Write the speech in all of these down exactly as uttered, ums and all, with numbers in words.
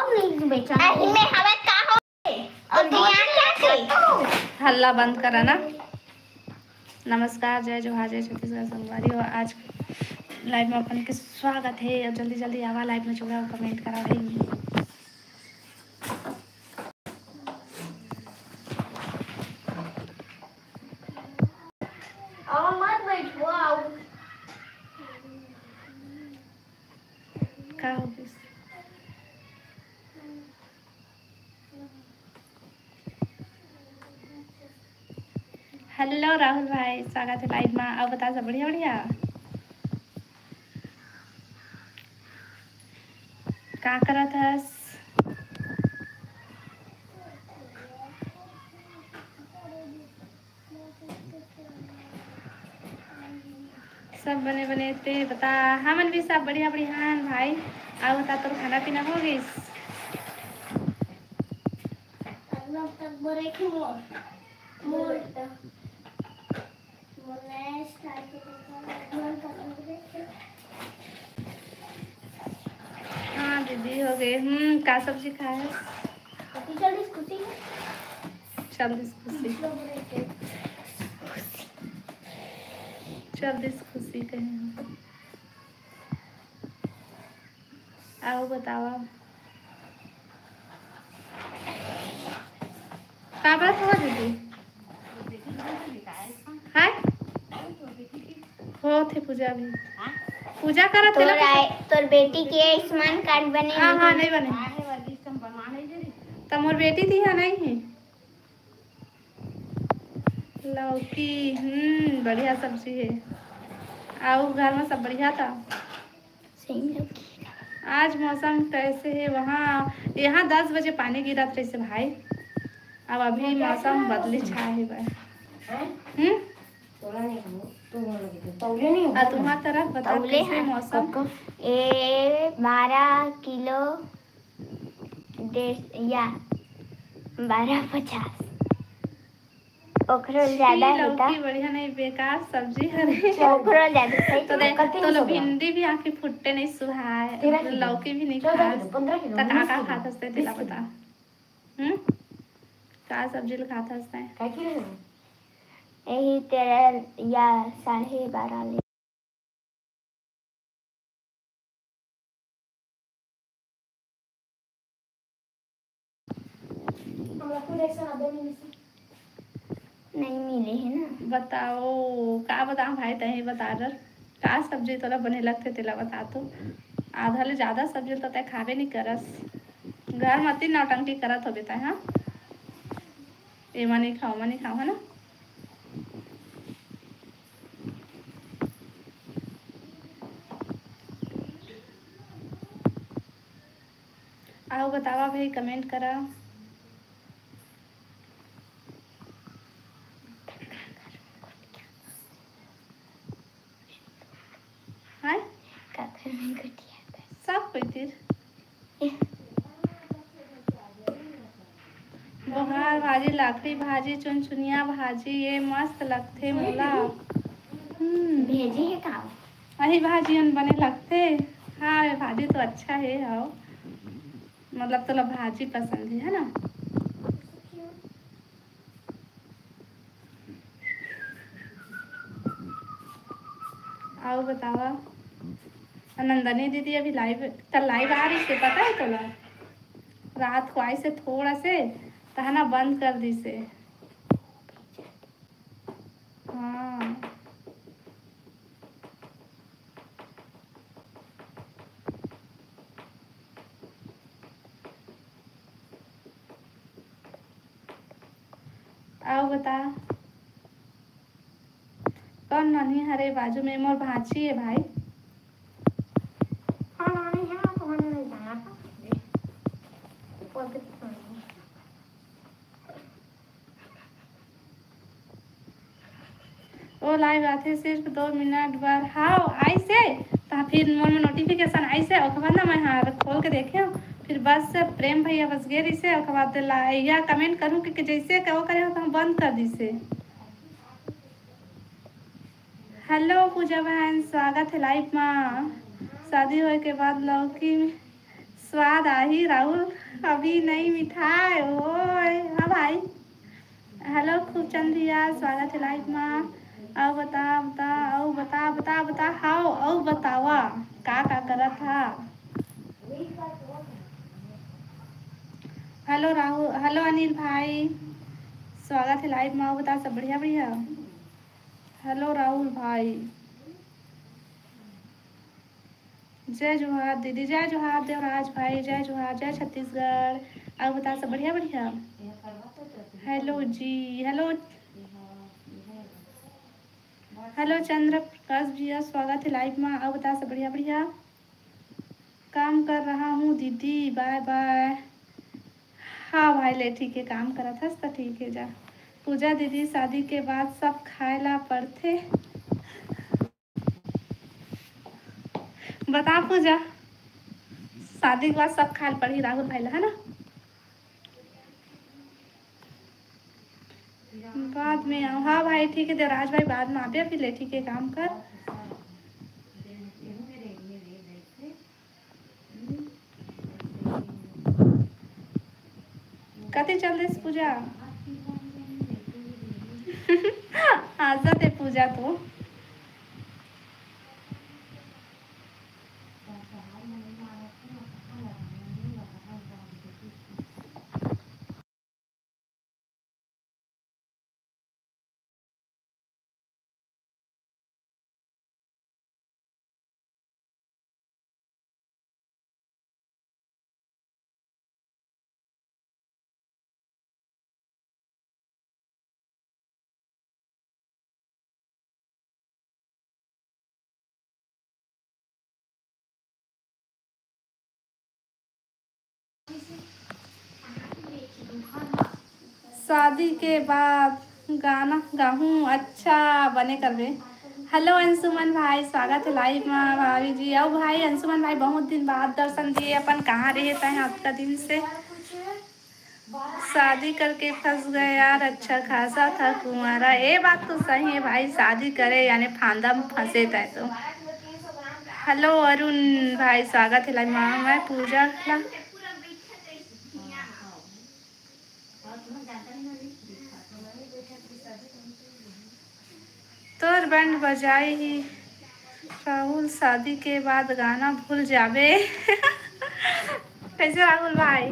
अही में हवा का हो? और दुनिया क्या थी? हल्ला बंद करा ना। नमस्कार, जय जोहार, जय छत्तीसगढ़ संगवारी हो। आज लाइव में अपन के स्वागत है। अब जल्दी जल्दी आवा लाइव में, जुड़ा, कमेंट करा भाई। आओ मत बैठो, आओ। का हो गइस? हेलो राहुल भाई, स्वागत है लाइव में। अउ बता, सब बढ़िया बढ़िया? का करत हस? सब बने बने, ते बता। हमन भी सब बढ़िया बढ़िया हन भाई। अउ बता, तोर खाना पीना हो गइस? हाँ दीदी, हो गए। हम्म, का सब्जी खाए? चल दिस खुशी। चल दिस खुशी कहे। अउ बतावा। का बात हुआ दीदी? हाय? होत हे पूजा भी। पूजा करत हे तोर ना। आय-, तोर बेटी के आयुष्मान कार्ड बने हाँ, नहीं? हाँ, नहीं बने। त मोर बेटी दिहा नहीं हे। लौकी, हम्म, बढ़िया सब्जी हे। अउ घर में सब बढ़िया था? सही लौकी। आज मौसम कैसे हे वहाँ? यहाँ दस बजे पानी गिरत रहिसे भाई, अब अभी मौसम बदली छाए हे भाई। हम्म? तोला नहीं हो, तू बोल रही थी, तौले नहीं हो। आ तुम्हार तरफ बता तौले कैसे हैं। मौसम? कोको, ए, बारह किलो दे, या बारह पचास। ओकरो ले ज्यादा छी, हे त। लौकी बढ़िया नहीं, बेकार सब्जी हरे। ओकरो ले ज्यादा सही तो देख, कते तो लो सब्जी? भिंडी भी आके फुट्टे नहीं सुहाए, तेरह किलो। लौकी भी नहीं चौदह खास। किलो, पन्द्रह किलो, त का उन्नीस का किलो, खात हस ते, तेला बीस किलो। बता। हम्म? का सब्जी ल खात हस ते? का किलो है? यही तेरह या साढ़े बारह ले। नहीं मिले हे ना। बताओ, का बताओ भाई, तही बता डर, का सब्जी तोला बने लगथे, तेला बता तो। आधा ले ज्यादा सब्जी तो तै खाबे नहीं करस, घर म अति नौटंकी करत होबे तै, हाँ? एमा नहीं खाओ, ओमा नहीं खाओ, है ना? आओ बतावा भाई, कमेंट करा। हाय? सब कोई तीर। बोहार भाजी, लाखड़ी भाजी, चुनचुनिया भाजी, ये मस्त लगथे मोला। हम्म। भेजी है का? अही भाजी हन बने लगथे। हाँ, ये भाजी तो अच्छा है, आओ। मतलब तोला भाजी पसंद है, है ना? आओ बतावा। नंदनी दीदी अभी लाइव, कल लाइव आ रही से, पता है तोला? रात को आई से थोड़ा से, तहना बंद कर दी से। हाँ। आओ बता, कौन ननी हरे बाजू में? मोर भांची है भाई। हाँ, ननी है, तो हमने नहीं जाना था। बोल के तो नहीं। ओ लाइव आथे सिर्फ दो मिनट बर। हाव, आइसे, त फिर मोर में नोटिफिकेशन आइसे, ओकर बाद ना मैं हाँ खोल के देखे, फिर बस प्रेम भैया बस गे रहिसे, ओकर बाद ला-, या कमेंट करूँ कि, कि जैसे का वो करे हो, त हम बंद कर दिसे। हेलो पूजा बहन, स्वागत है लाइव मा। शादी होए के बाद लौकी स्वाद आही राहुल, अभी नहीं मिठाए। ओए हाँ भाई। हेलो खूबचंद भैया, स्वागत है लाइव मा। अउ बता बता, अउ बता बता बता, हाव अउ बतावा का का करत हा। हेलो राहुल, हेलो अनिल भाई, स्वागत है लाइव मा। अउ बता सब बढ़िया बढ़िया। हेलो राहुल भाई, जय जोहार दीदी, जय जोहार देवराज भाई, जय जोहार, जय छत्तीसगढ़। अउ बता सब बढ़िया बढ़िया। हेलो जी, हेलो, हेलो चंद्र प्रकाश भैया, स्वागत है लाइव मा। अउ बता सब बढ़िया बढ़िया। काम कर रहा हूँ दीदी, बाय बाय। हाँ भाई, ले ठीक है, काम करत हस त ठीक है जा। पूजा दीदी, शादी के बाद सब खाए ला पड़थे। बता पूजा, शादी के बाद सब खाए ला पड़ही राहुल भाई ला, है ना? बाद में आओ। हाँ भाई, ठीक है देवराज भाई, बाद में आबे, अभी ले ठीक है, काम कर। कते चल देस पूजा? आजा ते पूजा तो। शादी के बाद गाना गाहूँ, अच्छा बने करबे। हेलो अंशुमन भाई, स्वागत है लाइव मा भाभी जी। अउ भाई अंशुमन भाई, बहुत दिन बाद दर्शन दिए अपन, कहाँ रहे तय अतका दिन से? शादी करके फंस गए यार, अच्छा खासा था कुंवारा। ये बात तो सही है भाई, शादी करे यानी फांदा में फंसे तय तो। हेलो अरुण भाई, स्वागत है लाइव मा। मैं पूजा ला तोर बैंड बजाई ही राहुल, शादी के बाद गाना भूल जाबे। कैसे राहुल भाई,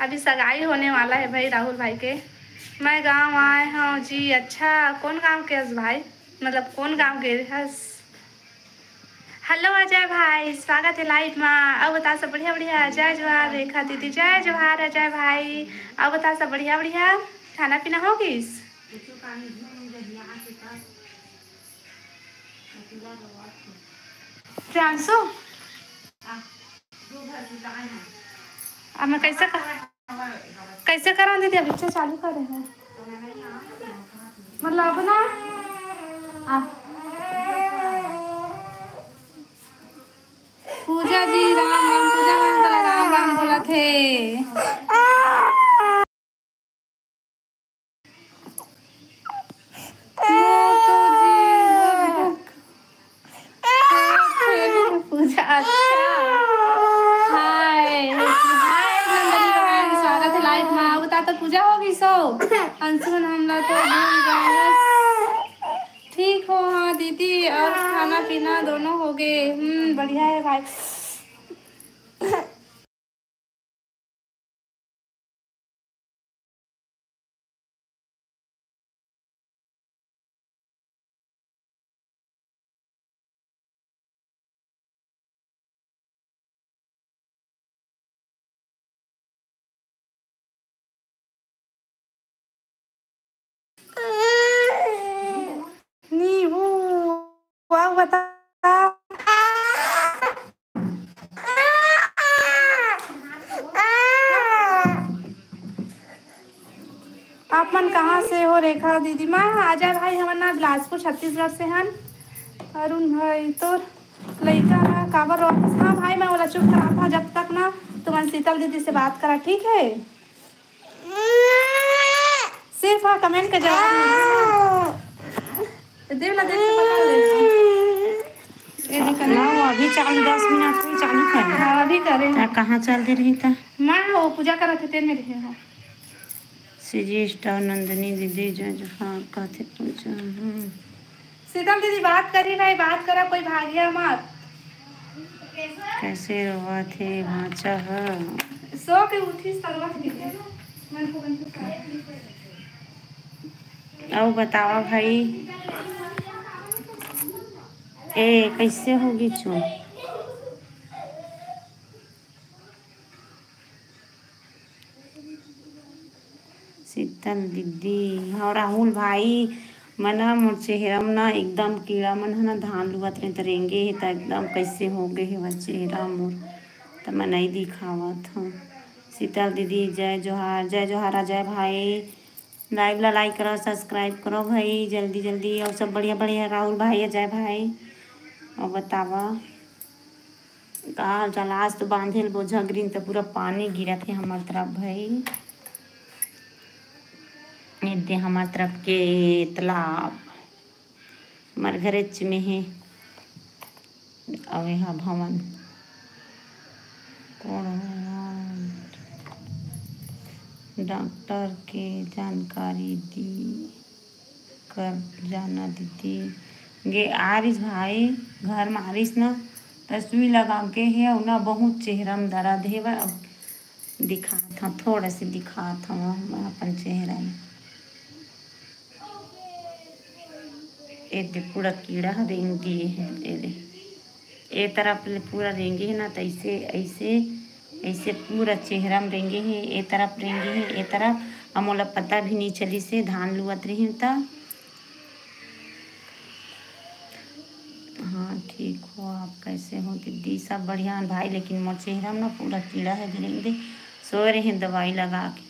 अभी सगाई होने वाला है भाई राहुल भाई के। मैं गांव आए हूँ जी। अच्छा, कौन गांव के हस भाई, मतलब कौन गांव के हस? हेलो अजय भाई, स्वागत है लाइव मा। अउ बता सब बढ़िया बढ़िया। जय जोहार रेखा दीदी, जय जोहार अजय भाई। अउ बता सब बढ़िया बढ़िया, खाना पीना हो गिस? प्रियांशु, अब मैं कैसे कर, कैसे करा दीदी? अभी से चालू करे हैं, मतलब अब ना, आ, पूजा जी राम राम, पूजा राम, राम राम बोलत हे। पूजा, अच्छा। हाय, हाय नंदनी बहन, स्वागत है लाइव मा। बता तो पूजा हो गई सो? अंशुमन हमला तो भूल गए। ठीक हो? हाँ दीदी, और खाना पीना दोनों हो गए? हम्म, बढ़िया है भाई। नी वो, वाह, बता। आप मन कहाँ से हो रेखा दीदी? मैं, अजय भाई, हमन ना बिलासपुर छत्तीसगढ़ से हन। अरुण भाई, तोर लइका ला काबर रोवत हस? हाँ भाई, मैं ओला चुप करात हूँ, जब तक ना तुमन शीतल दीदी से बात करा, ठीक है? सिर्फ हाँ कमेंट का जवाब नहीं। तो देव ला देव से पकड़ ले। ना, वो अभी चालू, दस मिनट हुई चालू करे। हाँ, अभी करे। ता कहाँ चल दे रही था? मैं वो पूजा करत हे, तेन में रहे हो। सीजी स्टार नंदिनी दीदी, जय जोहार, कहते पूजा, हम्म। शीतल दीदी, बात करी भाई, बात करा, कोई भागिया मत। कैसे रोवा थे भांचा ह? सो के उठी, सरवा के। अउ बतावा भाई, ए, कैसे होगी चुप? शीतल दीदी, हाँ, राहुल भाई, मैं ना, मोर चेहरा में ना एकदम कीड़ा मन ह ना धान लुवत रहे, त रेंगे हे, त एकदम कैसे हो गए हे वो चेहरा मोर, त मैं नहीं दिखावत हूँ। शीतल दीदी, जय जोहार, जय जोहार अजय भाई। Live ला like करो, subscribe करो भाई, जल्दी जल्दी। और सब बढ़िया बढ़िया, राहुल भाई, अजय भाई। और बतावा, का हाल चाल? आज तो बांधे ल बोझा गिरिन, त पूरा पानी गिरत हे हमर तरफ भाई। ये दे हमर तरफ के तालाब, हमर घरेच में हे। अउ एहा भवन। डॉक्टर के जानकारी दी कर जाना दीदी। गे आरिस भाई, घर म आरिस ना, त सुई लगा के हे, अउ ना बहुत चेहरा म दर्द हे। अब दिखात हव, थोड़ा से दिखात हव मैं अपन चेहरा म। ए दे, पूरा कीड़ा ह रेंग दिए हे। ए दे, ए तरफ ले पूरा रेंगे हे ना, त ऐसे, ऐसे, ऐसे पूरा चेहरा म रेंगे हे, ए तरफ रेंगे हे, ए तरफ। अब मोला पता भी नहीं चलिस हे, धान लुवत रहिन त। हाँ, ठीक हो, आप कैसे हो दीदी? सब बढ़िया हे भाई, लेकिन मोर चेहरा म ना पूरा कीड़ा हे, रेंग दे, सोए रहे दवाई लगा के।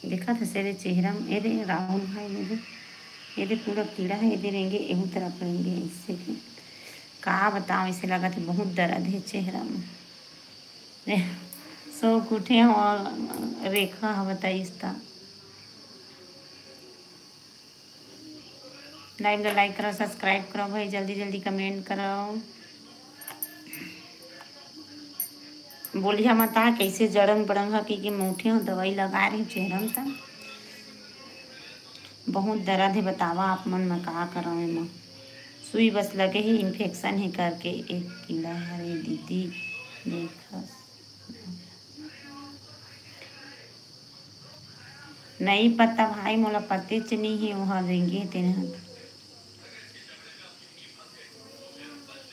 देखत हस एदे चेहरा म, एदे राहुल भाई, एदे, एदे पूरा कीड़ा हे, एदे रेंगे, एहू तरफ रेंगे, ऐसे के। का बताओ, ऐसे लगत हे बहुत दर्द हे चेहरा म। सो के उठे हो, रेखा ह बताइस त। Live ला like करो, subscribe करो भाई, जल्दी जल्दी comment करो। बोलिया मत आ, कैसे जड़ंग बड़ंग ह, कि, कि मैं उठे हो, दवाई लगा रही चेहरा म त। बहुत दर्द हे, बतावा आप मन, मैं का करव एमा। सुई बस लगे हे, infection हे करके एक कीड़ा हरे दीदी, देखस। नहीं पता भाई, मोला पतेच नहीं हे, ओहा रेंगे तेन ह।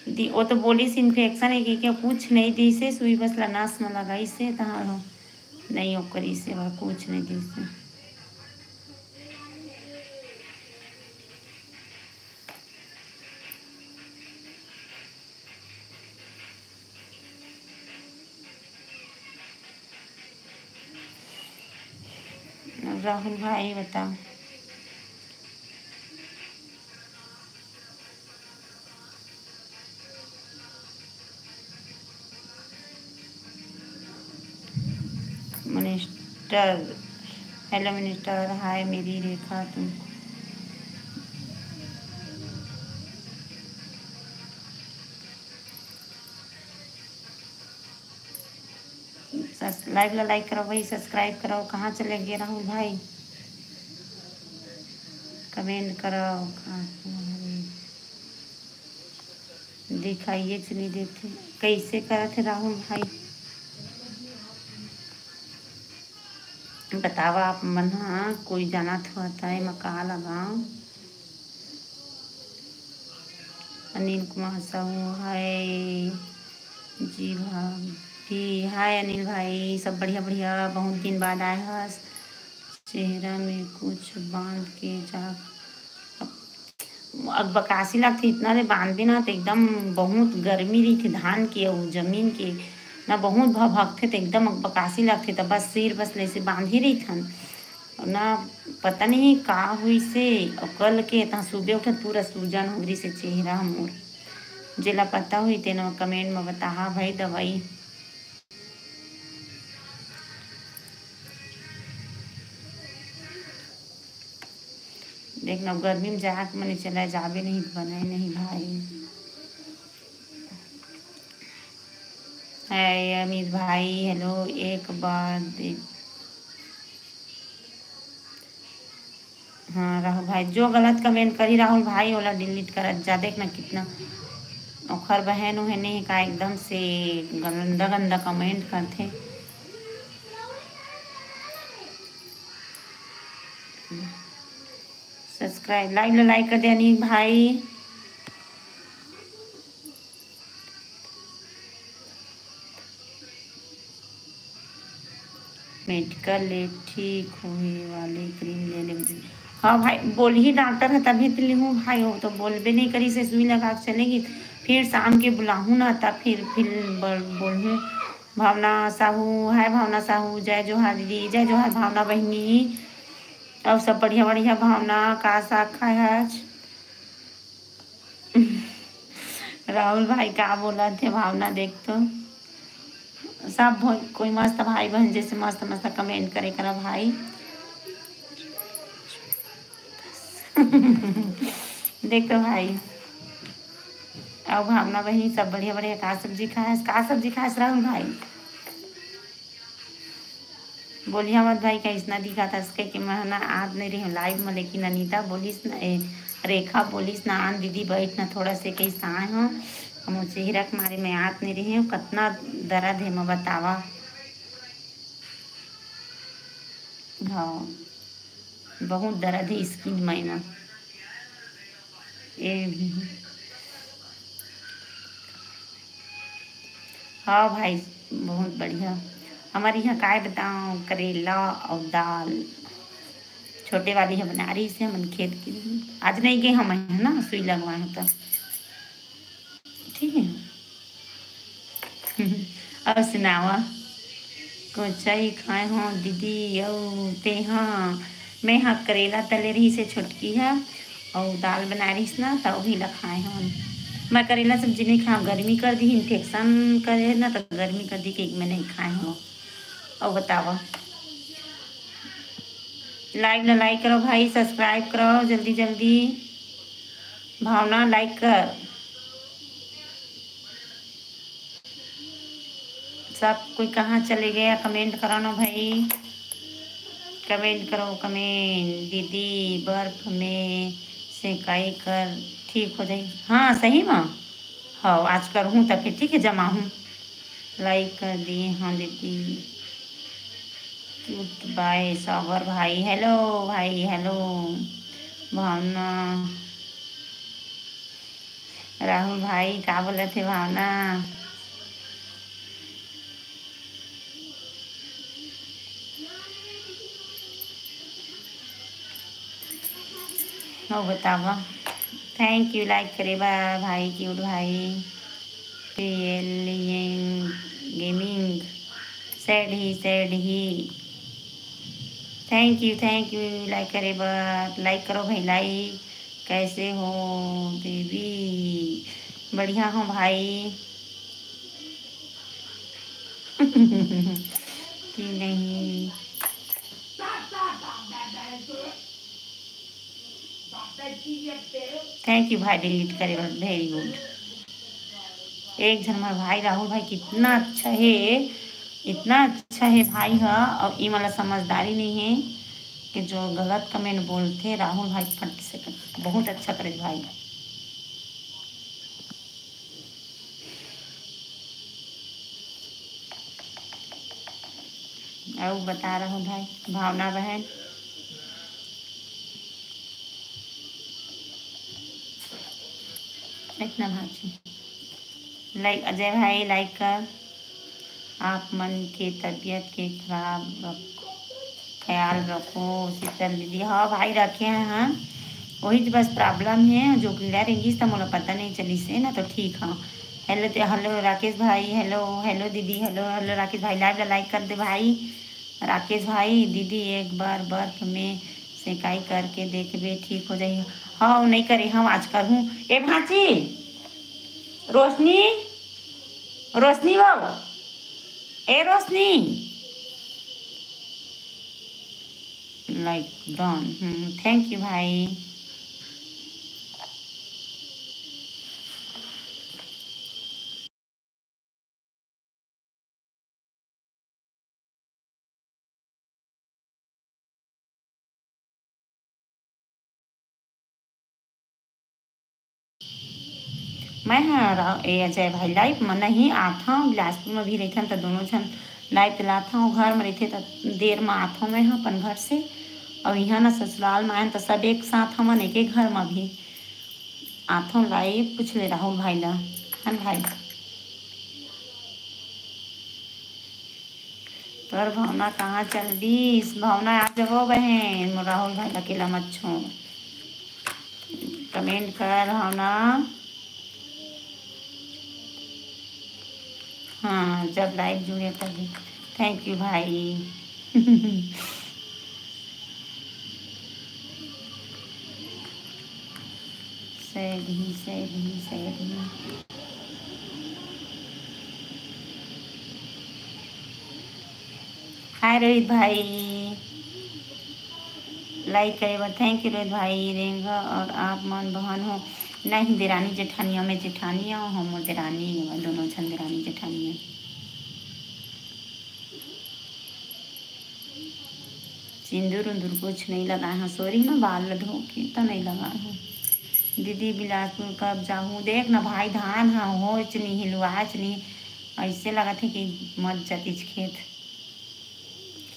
दी, वो तो बोलिस infection हे कि क्या, कुछ नहीं दिस हे, सुई बस ला नस म लगाइस हे, तहाँ नहीं ओकरिस हे, वह कुछ नहीं दिस हे। राहुल भाई बताओ। मिनिस्टर, हेलो मिनिस्टर, हाय मेरी रेखा, तुम सस-, live ला like करो भाई, subscribe करो। कहाँ चले गए राहुल भाई? Comment करो। कहाँ, दिखाइए च नहीं देते, कैसे करत हे राहुल भाई? बतावा आप मन ह, कोई जानत हो त एमा का लगाव? अनिल कुमार साहू, हाय जी भाभी, हाय अनिल भाई, सब बढ़िया बढ़िया, बहुत दिन बाद आए हस। चेहरा में कुछ बांध के जा, अकबकासी लगथे, इतना दे बांधबे ना, त एकदम बहुत गर्मी रहिथे धान के अउ जमीन के ना, बहुत भभकथे, त एकदम अकबकासी लगथे, त बस सिर बस लइसे बांधे रहिथन। अउ ना, पता नहीं का होइसे, अउ कल के तहाँ सुबह उठत पूरा सूजन हो रहिसे चेहरा मोर। जेला पता होही, तेन comment म बताहा भाई, दवाई। देख ना, गर्मी में जाके मने चला जाबे नहीं, बनाए नहीं भाई। है अमित भाई, हेलो, एक बार दे-, हाँ, राहुल भाई, जो गलत कमेंट करी राहुल भाई, ओला डिलीट करत जा। देख ना कितना ओखर बहन उहन हे का, एकदम से गंदा गंदा कमेंट करथे। सब्सक्राइब, लाइव ला लाइक कर दे अनिल भाई। मेडिकल ले ठीक होए वाले क्रीम ले ले। हाँ भाई, बोलही डॉक्टर ह तभी तो लिहूँ भाई, वो तो बोलबे नहीं करी से सुई लगा के चलेगी। फिर शाम के बुलाहूँ ना, तब फिर फिर बोल- बोलहूँ। भावना साहू, हाय भावना साहू, जय जोहार दीदी, जय जोहार भावना बहिनी। और सब बढ़िया बढ़िया। भावना, का साग खाए आज? राहुल भाई का बोलत हे भावना, देख तो सब भो-, कोई मस्त भाई बहन जैसे मस्त मस्त कमेंट करे करा भाई। देख तो भाई, अउ भावना बहिनी सब बढ़िया बढ़िया। का सब्जी खाएस, का सब्जी खाएस राहुल भाई? बोलिया मत भाई, कइसना दिखत हस कहिके मैं ह ना आत नहीं रही लाइव में, लेकिन अनीता बोलिस ना, ए, रेखा बोलिस ना, "आन दीदी बैठ ना थोड़ा से," कइस आए हो। हम चेहरा के मारे मैं आत नहीं रही हूँ, कतना दर्द है मैं बतावा। हाँ, बहुत दर्द है स्किन में ना। ए, हाँ भाई, बहुत बढ़िया। हमारे यहाँ काय बताओ, करेला और दाल। छोटे वाली है बना रही से हमन खेत के लिए। आज नहीं गए हम, है ना, सुई लगवाए हैं तो। ठीक है। और सुनावा, कोचा ही खाए हो दीदी, अउ ते हाँ, मैं हाँ करेला तले रही से छोटकी है, और दाल बना रही ना, तो वही ला खाए हो। मैं करेला सब्जी नहीं खाऊँ, गर्मी कर दी, इन्फेक्शन करे ना, तो गर्मी कर दी कि मैं नहीं खाए हो। और बतावा, लाइव ला लाइक करो भाई, सब्सक्राइब करो जल्दी जल्दी। भावना लाइक कर। सब कोई कहाँ चले गया, कमेंट करो ना भाई, कमेंट करो, कमेंट। दीदी, बर्फ में सेकाई कर, ठीक हो जाई। हाँ, सही में। हाँ, आज करहूँ त फिर, ठीक है, जमाहूँ। लाइक कर दिए, हाँ दीदी। क्यूट बाय सागर भाई, हेलो भाई, हेलो। भावना, राहुल भाई, का बोलत हे भावना? हो बतावा। थैंक यू लाइक करे बर भाई, क्यूट भाई। पी एल गेमिंग, सैड ही, सैड ही। Thank you, thank you like करे बर। लाइक करो भाई, लाइक। कैसे हो बेबी? बढ़िया हो भाई। कि नहीं? थैंक यू भाई, डिलीट करे बर, वेरी गुड। एक झन हमार भाई राहुल भाई कितना अच्छा है, इतना अच्छा है भाई ह, और ई वाला समझदारी नहीं है कि जो गलत कमेंट बोलते राहुल भाई फट से कर, बहुत अच्छा करे भाई। अउ बता रहा हूँ भाई, भावना बहन, इतना भाजी। लाइक अजय भाई, लाइक कर। आप मन के तबीयत के खराब रख, ख्याल रखो शीतल दीदी। हाँ भाई, रखे हैं हम। वही तो बस प्रॉब्लम है, जो कीड़ा रेंगिस त मोला पता नहीं चलिस है ना, तो ठीक है। हेलो ते, हेलो राकेश भाई, हेलो, हेलो दीदी, हेलो, हेलो राकेश भाई, लाइव ला लाइक कर दे भाई। राकेश भाई, दीदी एक बार बर्फ में सेकाई करके देखबे, ठीक हो जाही। हाँ, नहीं करे, हम आज करहूँ। ए भांची, रोशनी, रोशनी बाबू, ए रोशनी, लाइक डन। हम्म, थैंक यू भाई। मैं ह रा-, ए अजय भाई live म नहीं आथव, बिलासपुर म भी रहिथन त दोनों झन live चलाथव, घर म रहिथे त देर म आथव मैं ह अपन घर से। अउ इहाँ न ससुराल म आयन त सब एक साथ हमन एके घर म भी आथव live। पूछ ले राहुल भाई ला, हन भाई? तोर भावना कहाँ चल दिस? भावना आ जबो बहन, मोर राहुल भाई ला अकेला मत छोड़। Comment कर भावना। हाँ, जब live जुड़े तभी। Thank you भाई। सही, सही, सही। हाय रोहित भाई, like करे बर thank you रोहित भाई। रेंगा और आप मन बहन हो? नहीं, देरानी जेठानी, मैं जेठानी हूँ, हम देरानी, दोनों झन देरानी जेठानी है। सिंदूर उंदूर कुछ नहीं लगाए हूँ, सोरी ना बाल ल धो के तो नहीं लगाए हूँ। दीदी बिलासपुर कब जाहूँ? देख ना भाई, धान ह होच नहीं, लुआच नहीं, ऐसे लगत है कि मत जातीच खेत।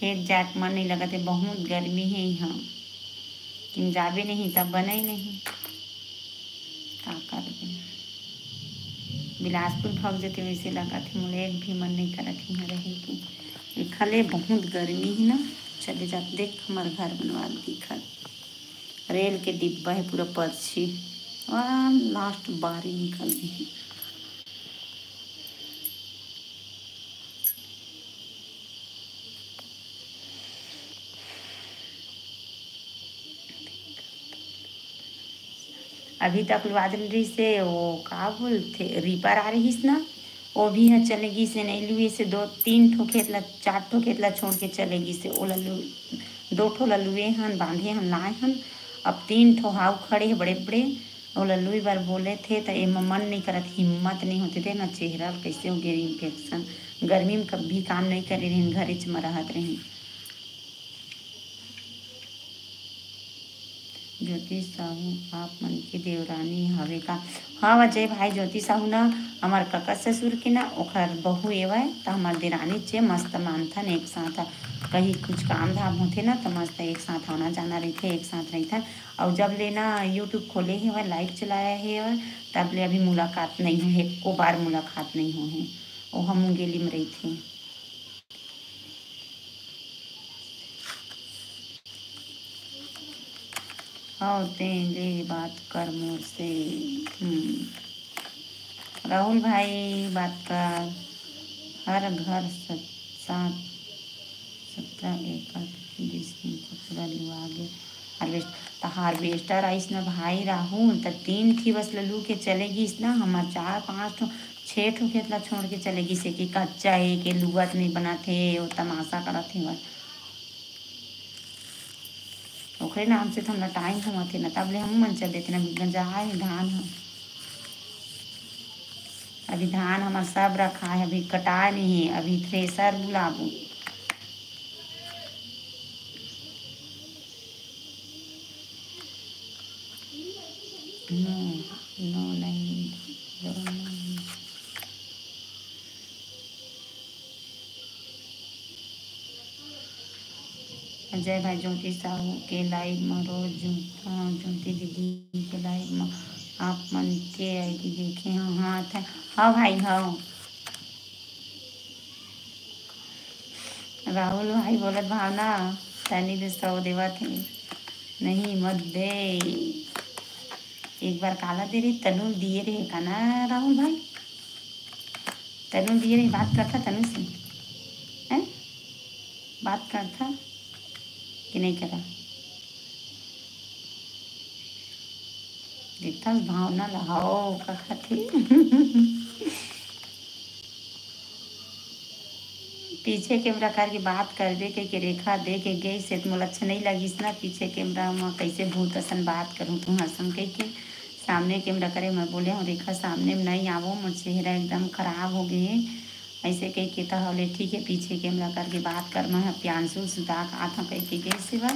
खेत जाए के मन नहीं लगत है, बहुत गर्मी है यहाँ, लेकिन जाबे नहीं तब बने ही नहीं। का करबे, बिलासपुर भग जते वैसे लगत है, मोला एक भी मन नहीं करत है यहाँ रहे के। एखले बहुत गर्मी है ना, चले जात। देख हमार घर बनवा दिखत, रेल के डिब्बा है पूरा परछी। वाह, last बारी निकल गई है। अभी तक लुआ दिन रहिस हे, वो का बोलथे, रीपर आ रहिस ना, वो भी ह चले गिस हे, नहीं लुए से दो तीन ठो खेत ला, चार ठो खेत ला छोड़ के चले गिस हे। ओला लु-, दो ठो ला लुए हन, बांधे हन, लाए हन, अब तीन ठो हाउ खड़े हे बड़े बड़े, ओला लुए बर बोले थे त एमा मन नहीं करत, हिम्मत नहीं होते थे ना, चेहरा ल कैसे हो गे infection, गर्मी में कभी काम नहीं करे रहिन, घरेच म रहत रहिन। ज्योति साहू आप मन के देवरानी हवे का? हाँ अजय भाई, ज्योति साहू ना हमर कका ससुर के ना ओखर बहू एवय, त हमर देरानी चे मस्त मानथन एक साथ। कहीं कुछ काम धाम होथे ना त मस्त एक साथ आना जाना रहिथे, एक साथ रहिथन। अउ जब ले ना YouTube खोले हेवय, live चलाया हेवय, तब ले अभी मुलाकात नहीं होहे, एको बार मुलाकात नहीं होहे। ओहा मुंगेली में रहिथे। हव, तें ले बात कर मोर से। हम्म। राहुल भाई, बात कर। हर घर स-, सात, सत्रह एकड़ बीस दिन पूरा लुआ गे। Harvest-, त harvester आइस न भाई राहुल, त तीन ठी बस ल लू के चले गिस न, हमर चार पांच ठो, छे ठो खेत ला छोड़ के चले गिस हे कि कच्चा हे, के लुवत नहीं बनत हे, वो तमाशा करत हे बस। ओकरे नाम से तो हमला time होवत हे ना, तब ले हम मन चल देते ना, बिगन जा हे धान ह। अभी धान हमर सब रखा है, अभी कटा नहीं है, अभी thresher बुलाबू। No, no, नहीं, no, नहीं। अजय भाई, ज्योति साहू के live म रोज जुड़थव, ज्योति दीदी के live म आप मन के ID देखे हव। हाँ, थ-, हाँ भाई, हाँ। राहुल भाई बोलत भावना, तनी दे सौ देवत हे। नहीं, मत दे। एक बार काला दे रहे, तनु दिए रहे का ना राहुल भाई? तनु दिए रहे, बात करता तनु से, हैं? बात करता कि नहीं करा? देखता भावना ला, हाव, का खाथे। पीछे camera करके बात करबे कहिके रेखा दे के गई से, त मोला अच्छा नहीं लगिस ना, पीछे camera म कैसे भूत असन बात करूँ तुहर संग कहिके। सामने camera करे मैं बोले हूँ, रेखा सामने में नहीं आवो, मोर चेहरा एकदम खराब हो गए है। ऐसे कहिके त हले ठीक है, पीछे camera करके बात कर, मैं ह प्यांशु ल सुता के आत हूँ कहिके गई से बा।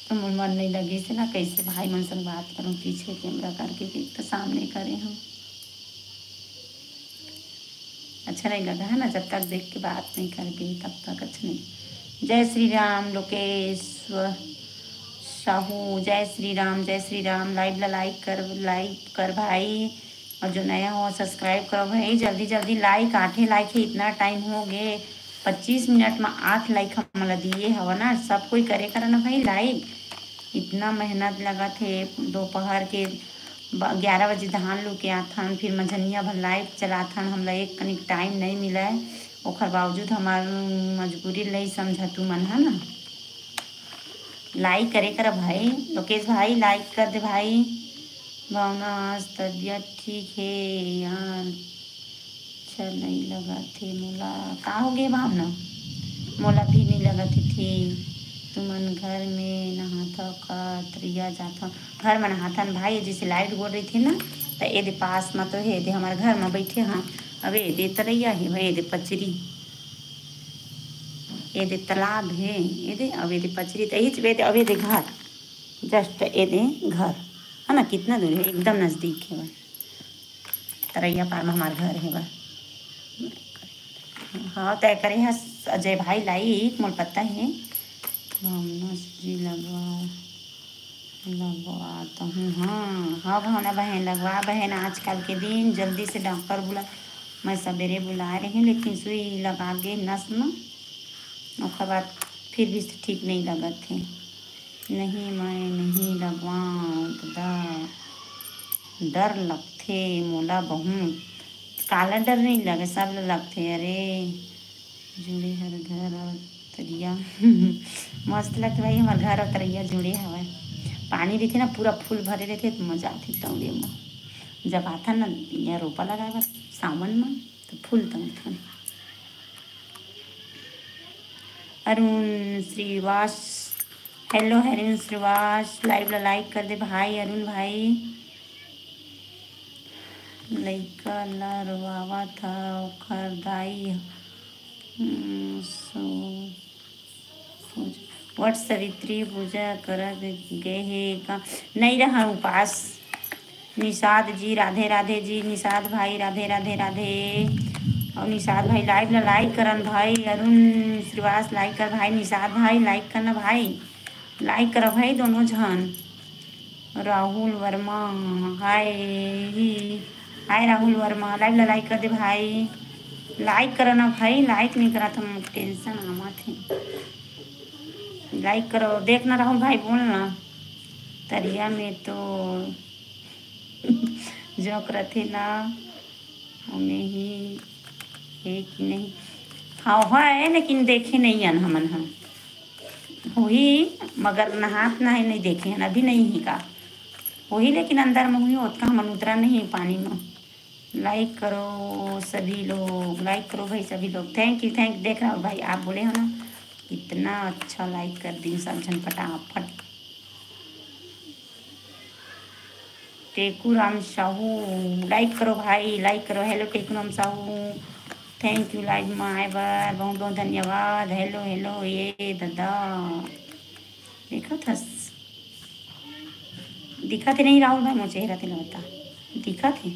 तो मोर मन नहीं लगिस ना, कैसे भाई मन संग बात करूँ, पीछे camera करके, एक तो सामने करे हूँ। अच्छा नहीं लगा है ना, जब तक देख के बात नहीं करबे तब तक अच्छा नहीं। जय श्री राम लोकेश साहू, जय श्री राम, जय श्री राम। लाइव ला लाइक कर, लाइक कर भाई, और जो नया हो सब्सक्राइब करो भाई। जल्दी जल्दी लाइक, आठे लाइक है, इतना टाइम हो गए, पच्चीस मिनट में आठ लाइक हमला दिए हवा ना। सब कोई करे करा ना भाई लाइक, इतना मेहनत लगा थे। दोपहर के ब-, ग्यारह बजे धान लू के आथन, फिर मझनिया भर लाइट चलाथन, हमला एक कनिक टाइम नहीं मिले, ओखर बावजूद हमार मजबूरी नहीं समझा तू मन, है ना। लाइक करे करा भाई, लोकेश भाई लाइक कर दे भाई। भावना आज तबियत ठीक है यार, अच्छा नहीं लगा थे मोला। का हो गए भावना? मोला भी नहीं लगा थे, थे। तुमन घर में नहाथव का तरिया जाथव? घर में नहाथन भाई, जैसे लाइट गोल रही थे ना, तो एदे पास में तो है, एदे हमारे घर में बैठे हाँ। अब एदे तरैया है भाई, एदे पचरी, एदे तालाब है, एदे अब एदे पचरी, तो यही एदे, अब एदे घर, जस्ट एदे घर है ना, कितना दूर है, एकदम नजदीक है भाई। तरैया पार में हमार घर है बा। हाँ, तय करे है अजय भाई लाइक, मोर पता है। भावना जी लगवा, लगवा तो हूँ। हाँ, हाँ, भावना बहन, लगवा बहन, आजकल के दिन जल्दी से डॉक्टर बुला। मैं सवेरे बुला रही हूँ, लेकिन सुई लगा के नस में, ओकर बाद फिर भी ठीक नहीं लगत है। नहीं, मैं नहीं लगवाऊँ दादा, डर लगथे मोला बहुत। काला डर नहीं लगे, सब ल लगथे। अरे जुड़े हर घर और तरिया। मस्त लगथे भाई, हमार घर और तरिया जुड़े हवय। पानी रहिथे ना, पूरा फूल भरे रहिथे, तो मजा आथे तौड़े में। जब आथन ना, ये रोपा लगाए बर सावन में, तो फूल तौड़थन। अरुण श्रीवास, हेलो अरुण श्रीवास, लाइव ला लाइक कर दे भाई। अरुण भाई, लइका ला रोवावत ह ओखर दाई ह। हम्म, सो वट सावित्री पूजा करत गए हे का? नहीं रहा उपास। निषाद जी राधे राधे जी, निषाद भाई राधे राधे राधे। और निषाद भाई लाइव ला लाइक करन भाई। अरुण श्रीवास लाइक कर भाई, निषाद भाई लाइक करना भाई, लाइक करो भाई दोनों झन। राहुल वर्मा, हाय ही, हाय राहुल वर्मा, लाइव ला लाइक कर दे भाई, लाइक करो ना भाई, लाइक नहीं करा तो टेंशन आवा थे। लाइक करो, देख ना राहुल भाई, बोल ना, तरिया में तो जोंक रथे ना, ओमे ही है कि नहीं? हाँ, है, लेकिन देखे नहीं हन हमन ह। होही, मगर नहात ना है, नहीं देखे हन, अभी नहीं ही का। होही, लेकिन अंदर में होही, ओतका हमन उतरा नहीं पानी में। लाइक करो सभी लोग, लाइक करो भाई सभी लोग। थैंक यू, थैंक, देख रहा हो भाई, आप बोले हो ना, इतना अच्छा लाइक कर दी सब झन फटाफट। टेकू राम साहू, लाइक करो भाई, लाइक करो। Hello Teku Ram Sahu, thank you live में आए बर, बहुत बहुत धन्यवाद। हेलो हेलो, ये दादा, देखत हस, दिखत है नहीं राहुल भाई, मोर चेहरा तेला बता, दिखत है,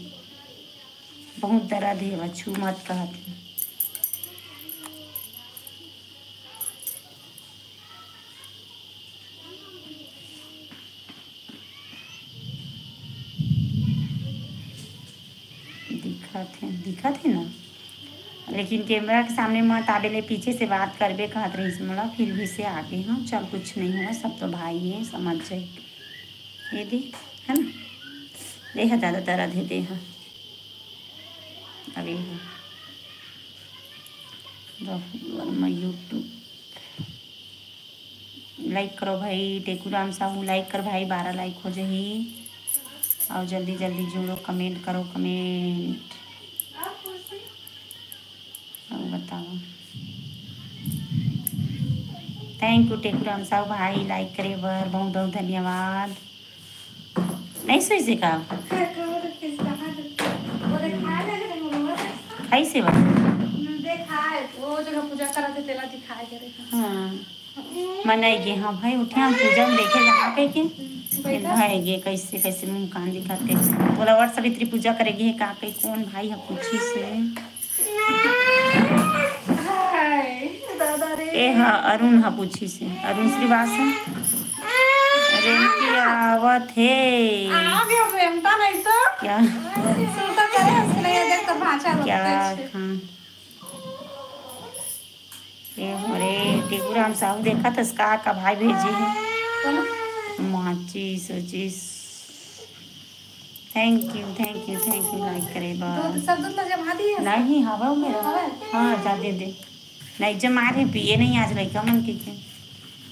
बहुत दर्द है, बा छू मत कहत है। दिखत है, दिखत है ना, लेकिन कैमरा के सामने मत आबे ले, पीछे से बात करबे कहत रहीस मोला, फिर भी से आगे। हाँ, चल, कुछ नहीं हुआ, सब तो भाई है, समझ जाए। ये दे, है ना, देह ज़्यादा दर्द है, देह। अभी है राहुल वर्मा YouTube। लाइक करो भाई, टेकू राम साहू, लाइक कर भाई, बारह लाइक हो जाही। और जल्दी जल्दी जुड़ो, कमेंट करो, कमेंट। और बताओ। थैंक यू टेकू राम साहू भाई, लाइक करे बर बहुत बहुत धन्यवाद। नहीं सोइसे का? खाइसे बा? वो जगह पूजा करत हे, तेला दिखाए के रहे। हाँ। मन आई गे, हाँ भाई, उठे हम पूजा में देखे जहाँ कह के। भाई गे, कैसे, कैसे मुँह कान दिखाते। बोला, वट सावित्री पूजा करे गे, का कही, कौन भाई है, पूछी से। हाय, दादा रे। ए हा, अरुण हा पूछिस हे, अरुण श्रीवास्तव। रिंकी आवत हे। आ गया, रेमता नहीं तो। क्या? सुरता करे, हंसी नहीं है, देख तो भांचा क्या रोते छे। खान? ए हो रे, टेगुराम साहू देखत हस का, का भाई भेजे हे। माचिस, उचिस। Thank you, thank you, thank you like करे बर। दूध, सब दूध ला जमा दिए? नहीं, हवा में रहा। हवा? हाँ, जा दे दे। नहीं, जमा रहे, पिए नहीं आज लइका मन के, के।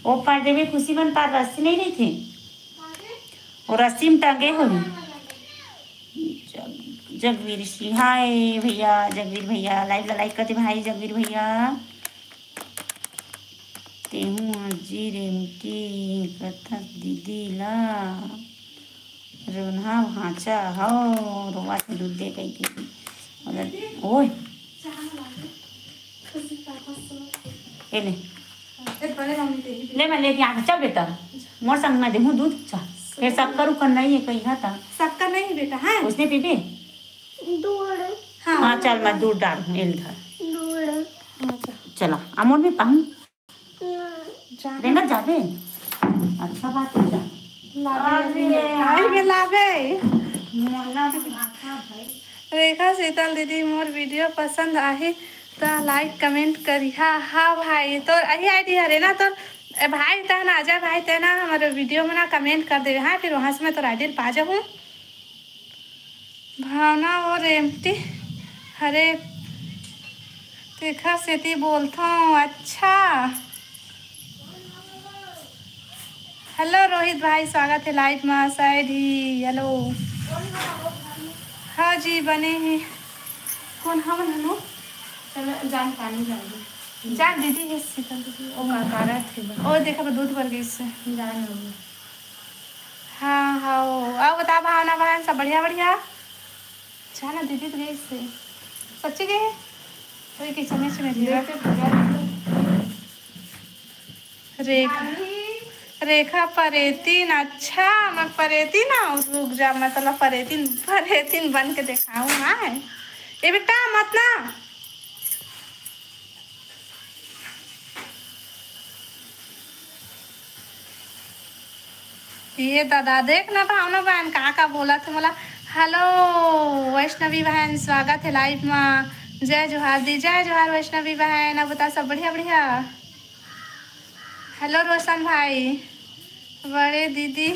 ओ पार देवे, खुशी मन पार रस्सी नहीं रही थी। वो रस्सी में टंगे हो। जग-, जगवीर सिंह, हाय भैया, जगवीर भैया, live ला like कर दे भाई, जगवीर भैया। तेहू आज जी रेमटी कथस दीदी ला, रोनहा भांचा हव, रोवा से दूध दे कहिके। ओए, ए ले। ले, मैं लेके आके, चल बेटा, मोर संग मैं देहूँ दूध, चल। फिर शक्कर उक्कर नहीं है कहीं है ता? शक्कर नहीं है बेटा, हाँ? उसने पीबे? दूध। हाँ, हाँ, चल, मैं दूध डाल हूँ, एल धर। दूध। हाँ, चल। चला, अमोल भी पाऊँ? जा। रेंगत जाबे? अच्छा बात है, जा। लाबे, अरे रेंगत। यार। आई में लाबे। मोला तो भाषा भाई। रेखा शीतल दीदी, मोर video पसंद आही त like comment करिहा। हाँ भाई, तोर अही ID हरे ना तोर? ए भाई, तहन आजा भाई, ते ना हमर video में ना comment कर देवे, हाँ, फिर वहाँ से मैं तोर ID पा जाहूँ। भावना वो रेमटी हरे, तेखर सेती बोलथों। अच्छा। Hello रोहित भाई, स्वागत है live मा। साइड ही, hello। हाँ जी, बने ही। कौन हमन हनु? चलो, जान पानी जान दे। जान दीदी है शीतल दीदी। ओ का कारत है बा। ओ देखा बा, दूध भर गई से। जान हो। हाँ, हाँ, ओ। अब बता भावना बहन, सब बढ़िया, बढ़िया? जाना दीदी तो गई से। सच्ची गई? वही कि चमेच में जीवा। देख के पूरा रेखा, रेखा परेतिन, अच्छा, मैं परेतिन ना, रुक जा, मैं तोला परेतिन, परेतिन बन के देखाऊँ, हाँ। ए बेटा, मत ना। ये दादा, देख ना भावना बहन का का बोलत हे मोला। Hello वैष्णवी बहन, स्वागत है live मा। जय जोहार दी, जय जोहार वैष्णवी बहन। अब बता, सब बढ़िया, बढ़िया? Hello रोशन भाई, बड़े दीदी,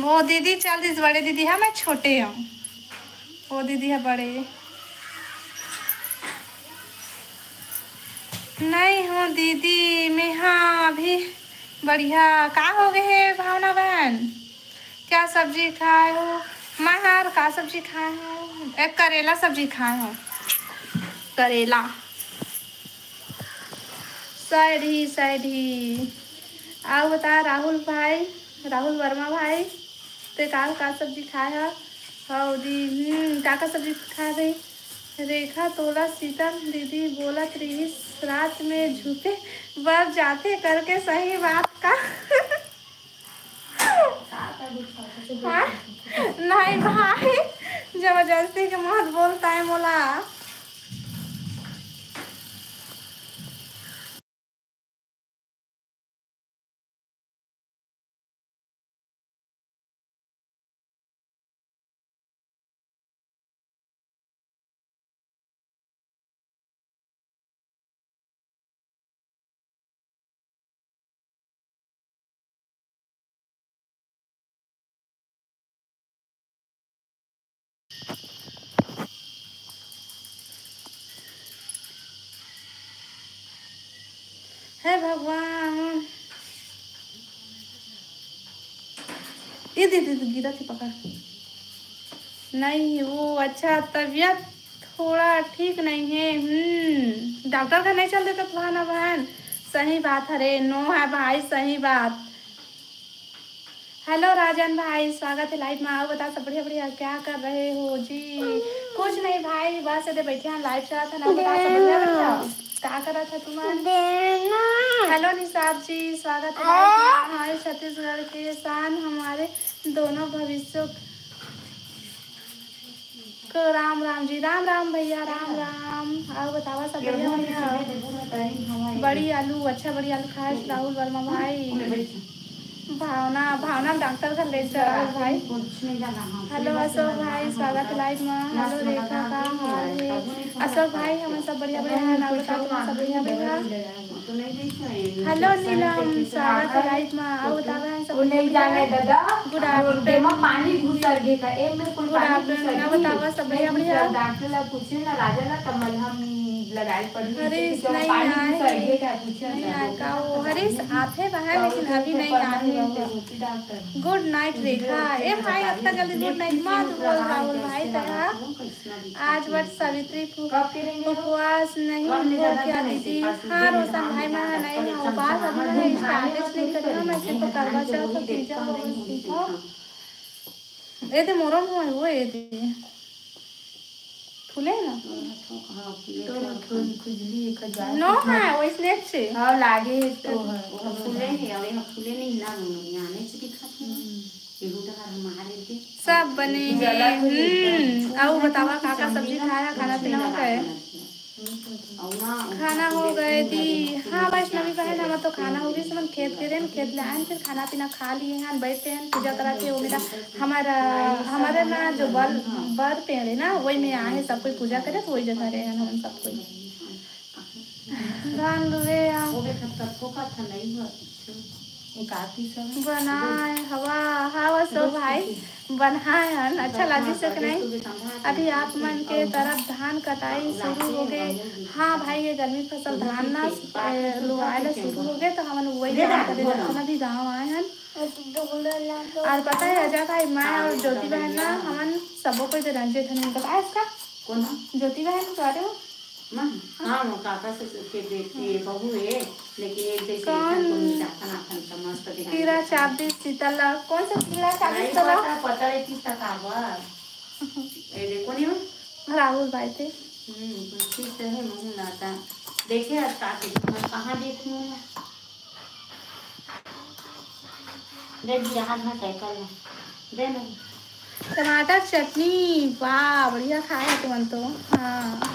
वो दीदी चल दिस, बड़े दीदी, हाँ, मैं छोटे हूँ, वो दीदी है बड़े। नहीं हूँ दीदी, मैं, हाँ, अभी बढ़िया। का हो गए है भावना बहन? क्या सब्जी खाए हो? मैं हर का सब्जी खाए हूँ, एक करेला सब्जी खाए हूँ, करेला। सैड ही, सैड ही। आओ बता राहुल भाई, राहुल वर्मा भाई, ते का, का सब्जी खाए हा? हौ दी, हम्म, का, का सब्जी खाए भाई? रेखा तोला शीतल दीदी बोलत रिहिस रात में झुपे बर जाथे करके, सही बात का? हाँ? नहीं भाई, जबरदस्ती के मत बोलता है मोला। हे भगवान, ये दे, दे, दे, गिरा के पकड़। नहीं, वो अच्छा, तबीयत थोड़ा ठीक नहीं है। हम्म, डॉक्टर का नहीं चल देता भावना बहन। सही बात है रे, नो है भाई, सही बात। हेलो राजन भाई, स्वागत है लाइव में। आओ, बता सब बढ़िया बढ़िया, क्या कर रहे हो जी? कुछ नहीं भाई, बस इधर बैठे हैं, लाइव चला था ना, बता सब बढ़िया बढ़िया, क्या कर रहा था तुम्हारा? हेलो निषाद जी, स्वागत है लाइव में। हमारे छत्तीसगढ़ के शान, हमारे दोनों भविष्यों को राम राम जी, राम राम भैया, राम राम। अउ बतावा सब बढ़िया, बढ़िया? बड़ी आलू, अच्छा, बड़ी आलू खाए राहुल वर्मा भाई। भावना, भावना डॉक्टर घर ले जा राहुल भाई। हेलो अशोक भाई, स्वागत है लाइव में। हेलो रेखा, का हाल है? अशोक भाई, हम सब बढ़िया, बढ़िया है ना, बताओ तुम सब बढ़िया, बढ़िया? हेलो नीलम, स्वागत है लाइव में। अउ बतावा सब बढ़िया, बढ़िया? गुड आफ्टरनून। पानी घुसर गे का, एम में कुल गुड पानी घुसर गे। बतावा सब बढ़िया, बढ़िया? डॉक्टर ला पूछे ना, राजा ला, तब मलहम लगाए पड़ी। हरीश नहीं आए, नहीं आए का वो? हरीश आथे बहन, लेकिन अभी नहीं आए। गुड नाइट रेखा। ए भाई, अतना जल्दी गुड नाइट मत बोल राहुल भाई, तैं हा। आज वट सावित्री उपवास नहीं हो क्या दीदी? हाँ रोशन भाई, मैं नहीं हूँ उपास, अभी मैं स्टार्ट नहीं करी हूँ, मैं सिर्फ करवा चौथ और पूजा को बस सीखा। ए दे मोरो मुँह है वो, ए दे फूले ना। हाँ, फूले तो। खुजली एक हजार। नो, हाँ, वैसने से। हाँ, लागे तो है। फूले है, अउ यहाँ फूले नहीं ना, यहाँ नहीं से दिखा था। हम्म। सब बने हे। हम्म, अउ बतावा का का सब्जी खाया, खाना पीना हो गए? खाना हो गए दी। हाँ वैष्णवी बहन, हमर तो खाना हो गए, हमन खेत गे रहेन, खेत ले आएन, फिर खाना पीना खा लिए हैं, बैठे हैं, पूजा करा के। वो मेरा, हमारा, हमारे ना जो बर, बर पेड़ है ना, वही में आए हैं सब कोई पूजा करे, तो वही जगह रहे हैं हम सब कोई। धान लुए आ। वो देखत कतको का ठंडाई हुआ पीछे। एक आती सब। बनाए हवा, हवा सो भाई, बनाए हन। अच्छा लगी से कि नहीं? अभी आप मन के तरफ धान कटाई शुरू हो गए। हाँ भाई, ये गर्मी फसल धान ना, ए, लुआए ला शुरू हो गए, तो हमन वही काम करे रहथन। अभी गाँव आए हन। और पता है अजय भाई, मैं और ज्योति बहन ना, हमन सबो कोई दे रंजे धन बताए इसका। कौन है? ज्योति बहन के बारे में। मैं? हाँ, वो काका ससुर के बेटी, बहू है, लेकिन एक जैसे कौन? दिखन, कोनो जातन आतन का मस्त दिखन कीरा देता। चाबीस सीतला, कौन सा कीरा चाबीस नहीं सीतला? पता, पता है किसका काबर। ए, देखो नहीं हो? राहुल भाई थे। हम्म, ठीक तो है, मुँह नाता। देखे आज का के, मैं कहाँ देखूँ? दे दिया, हाथ में साइकिल में। दे ना। टमाटर चटनी, वाह, बढ़िया खाए है तुमन तो। हाँ।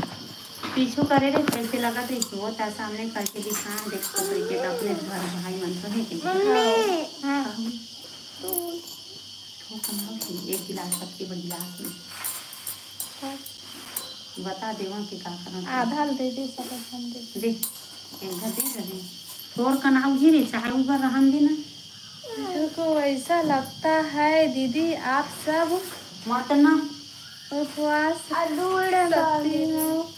पीछू करे रे, कैसे लगत रही? वो ता सामने करके दिखा, देख तो करके तो अपने घर भाई मन तो है के। मम्मी। हाँ। ठोक ना उठी, एक गिलास पत्ती बा गिलास में। बता देवा के का करना। आधा ल दे दे, सब अपन दे दे। दे, एक घर दे दे। तोर कनाऊ ही रे, चाहे ऊपर रहन दे ना। तुमको ऐसा लगता है दीदी, आप सब मत ना। उपवास आलू उड़ा सकती डाल हो।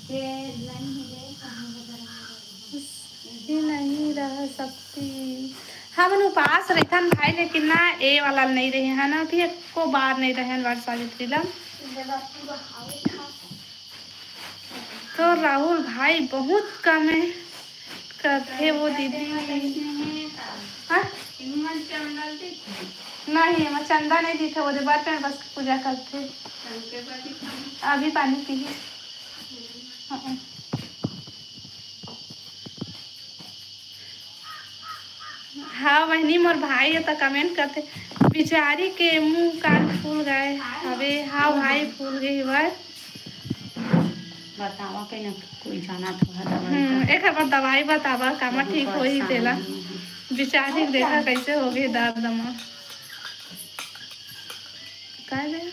के नहीं है, कहाँ बदल ही नहीं रह सकती। हमन उपास रहिथन भाई, लेकिन ना ए वाला नहीं रहे हन, अभी एको बार नहीं रहे हन वट सावित्री ला। तो राहुल भाई बहुत कम है करथे वो दीदी। हाँ? नहीं, मैं चंदा नहीं दीथे, वो दे बर्तन बस पूजा करथे। अभी पानी पी। हाँ। हाँ बहिनी, मोर भाई ह त कमेंट करथे, बिचारी के मुंह कान फूल गए हवे। हाँ भाई, फूल गई हवय। बतावा के न कोई जाना तो है दवाई हम्म, का। एक बार दवाई बतावा, कामा बहुत ठीक होई परेशान तेला। है। बिचारी के देखा कैसे हो गई दर्द मा। काय बे?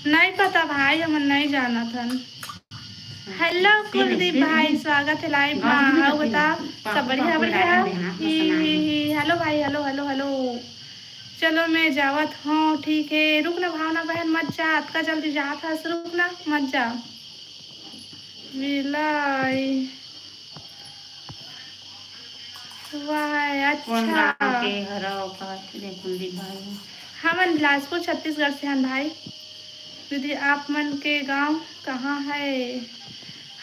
नहीं पता भाई, हमन नहीं जानत हन। हेलो कुलदीप भाई, स्वागत है लाइव मा। अउ बता, सब बढ़िया, बढ़िया? ही, ही, ही। हेलो भाई, हेलो, हेलो, हेलो। चलो मैं जावत हूँ, ठीक है। रुक ना भावना बहन, मत जा, अतका जल्दी जात हस, रुक ना, मत जा। बिलाई। वाह, अच्छा। कौन गाँव के हरव कहत हे कुलदीप भाई? हमन बिलासपुर छत्तीसगढ़ से हन भाई। दीदी, आप मन के गांव कहाँ है?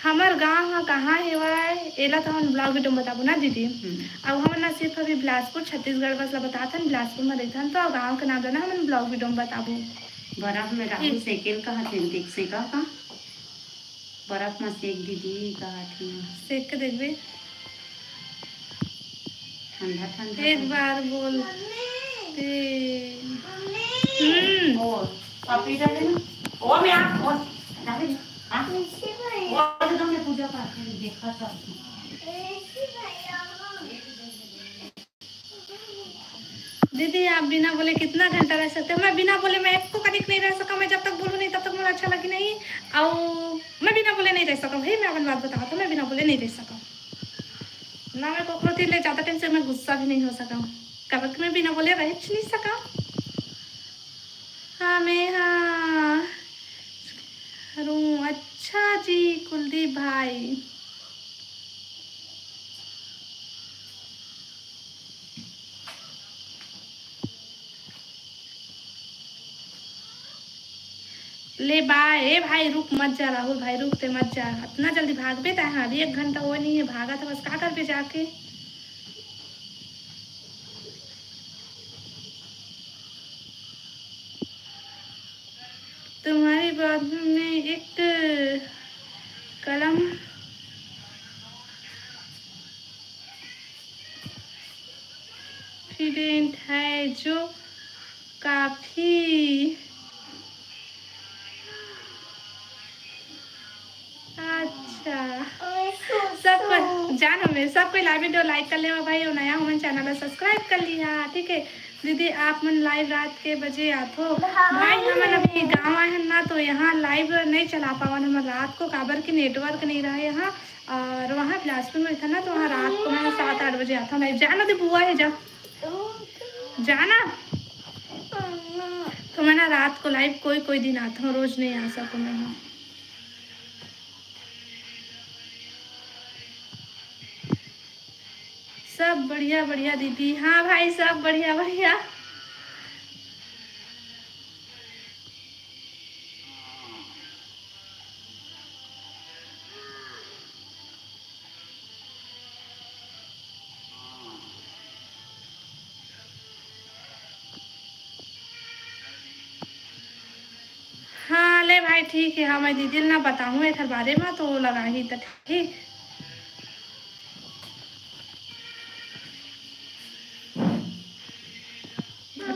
हमर गांव ह कहाँ हेवय, एला तो हमन ब्लॉग वीडियो में बताबो ना दीदी। हम्म। अब हमन ना सिर्फ अभी बिलासपुर छत्तीसगढ़ बस ला बताथन, बिलासपुर में रहिथन, तो गांव के नाम ला ना हमन ब्लॉग वीडियो में बताबो। बरफ में राहुल ई सेकेल कहा थे, देख सेका का? बर्फ में सेक दीदी, कहा थी। सेक के देखबे। ठंडा ठंडा एक ठंडा। बार बोल। ते हम्म। और पपीता दे ना। और मैं आप, और डाले। हाँ। और तो मैं पूजा पाठ में देखा था। दीदी, आप बिना बोले कितना घंटा रह सकते हो? मैं बिना बोले मैं एको कनिक नहीं रह सका। मैं जब तक बोलूँ नहीं, तब तक मुझे अच्छा लगे नहीं। और मैं बिना बोले नहीं रह सका भाई। मैं अपन बात बताओ तो मैं बिना बोले नहीं रह सका ना। मैं कोकरो तीर ले ज़्यादा टाइम से मैं गुस्सा भी नहीं हो सका। कब मैं बिना बोले रह नहीं सका। हाँ, मैं हाँ। अच्छा जी, कुलदीप भाई। ले बाय। ए भाई, रुक मत जा राहुल भाई, रुक ते मत जा। इतना जल्दी भागबे तैं? हाँ, अभी एक घंटा वो नहीं है, भागा था बस, का करबे जाके? तुम्हारी बात में एक कलम कॉन्फिडेंट है जो काफ़ी। अच्छा, सब कोई जानो में, सब कोई लाइव वीडियो लाइक कर लेवा भाई, और नया हो मन चैनल ला सब्सक्राइब कर लिया, ठीक है। दीदी, आप मन लाइव रात के बजे आथो? भाई, हमन अभी गाँव आए हन ना, तो यहाँ लाइव नहीं चला पावन हमन रात को, काबर कि नेटवर्क नहीं रहा यहाँ। और वहाँ बिलासपुर में था ना, तो वहाँ रात को मैं सात आठ बजे आता हूँ लाइव। जाना दे बुआ है, जा, जाना। तो मैं ना रात को लाइव कोई कोई दिन आता हूँ, रोज नहीं आ सकूँ मैं। हाँ, सब बढ़िया बढ़िया दीदी। हाँ भाई, सब बढ़िया बढ़िया। हाँ ले भाई, ठीक है। हाँ, मैं दीदी ल ना बताहूँ एखर बारे में, तो लगाही त ठीक।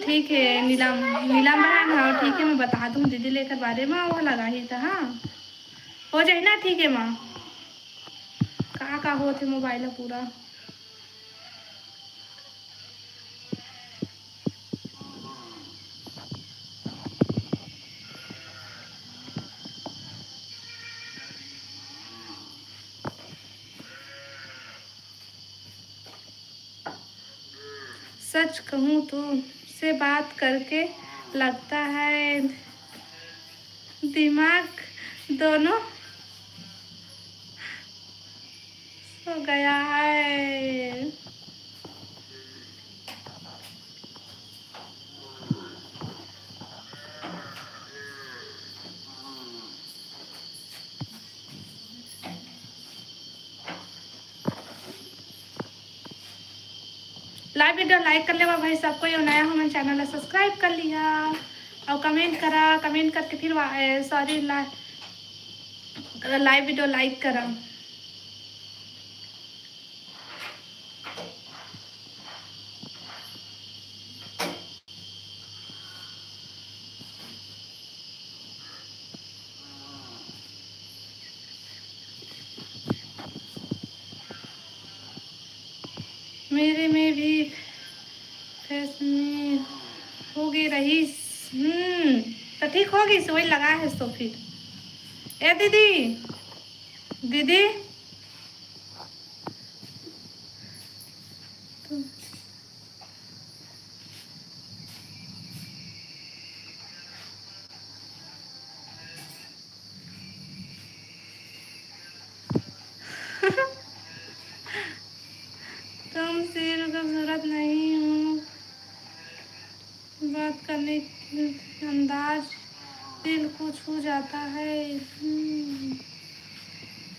ठीक है नीलम, नीलम बहन, हाँ ठीक है, मैं बता दूँ दीदी ल एखर बारे में, वो लगाही त। हाँ, हो जाए ना, ठीक है माँ। का का होत हे मोबाइल ह पूरा। सच कहूँ तो से बात करके लगता है दिमाग दोनों सो गया है। लाइव वीडियो लाइक कर लेवा भाई सब कोई, और नया हो मन चैनल ला सब्सक्राइब कर लिया और कमेंट करा, कमेंट करके फिर वा-, ए, सॉरी, ला-, लाइव वीडियो लाइक करा। मेरे में भी फेस में हो गई रहीस। हम्म, तो ठीक हो गई, वही लगा है तो फिर। ए दीदी, दीदी, तुम सिर खूबसूरत नहीं हो, बात करने के अंदाज दिल को छू जाता है। हम्म।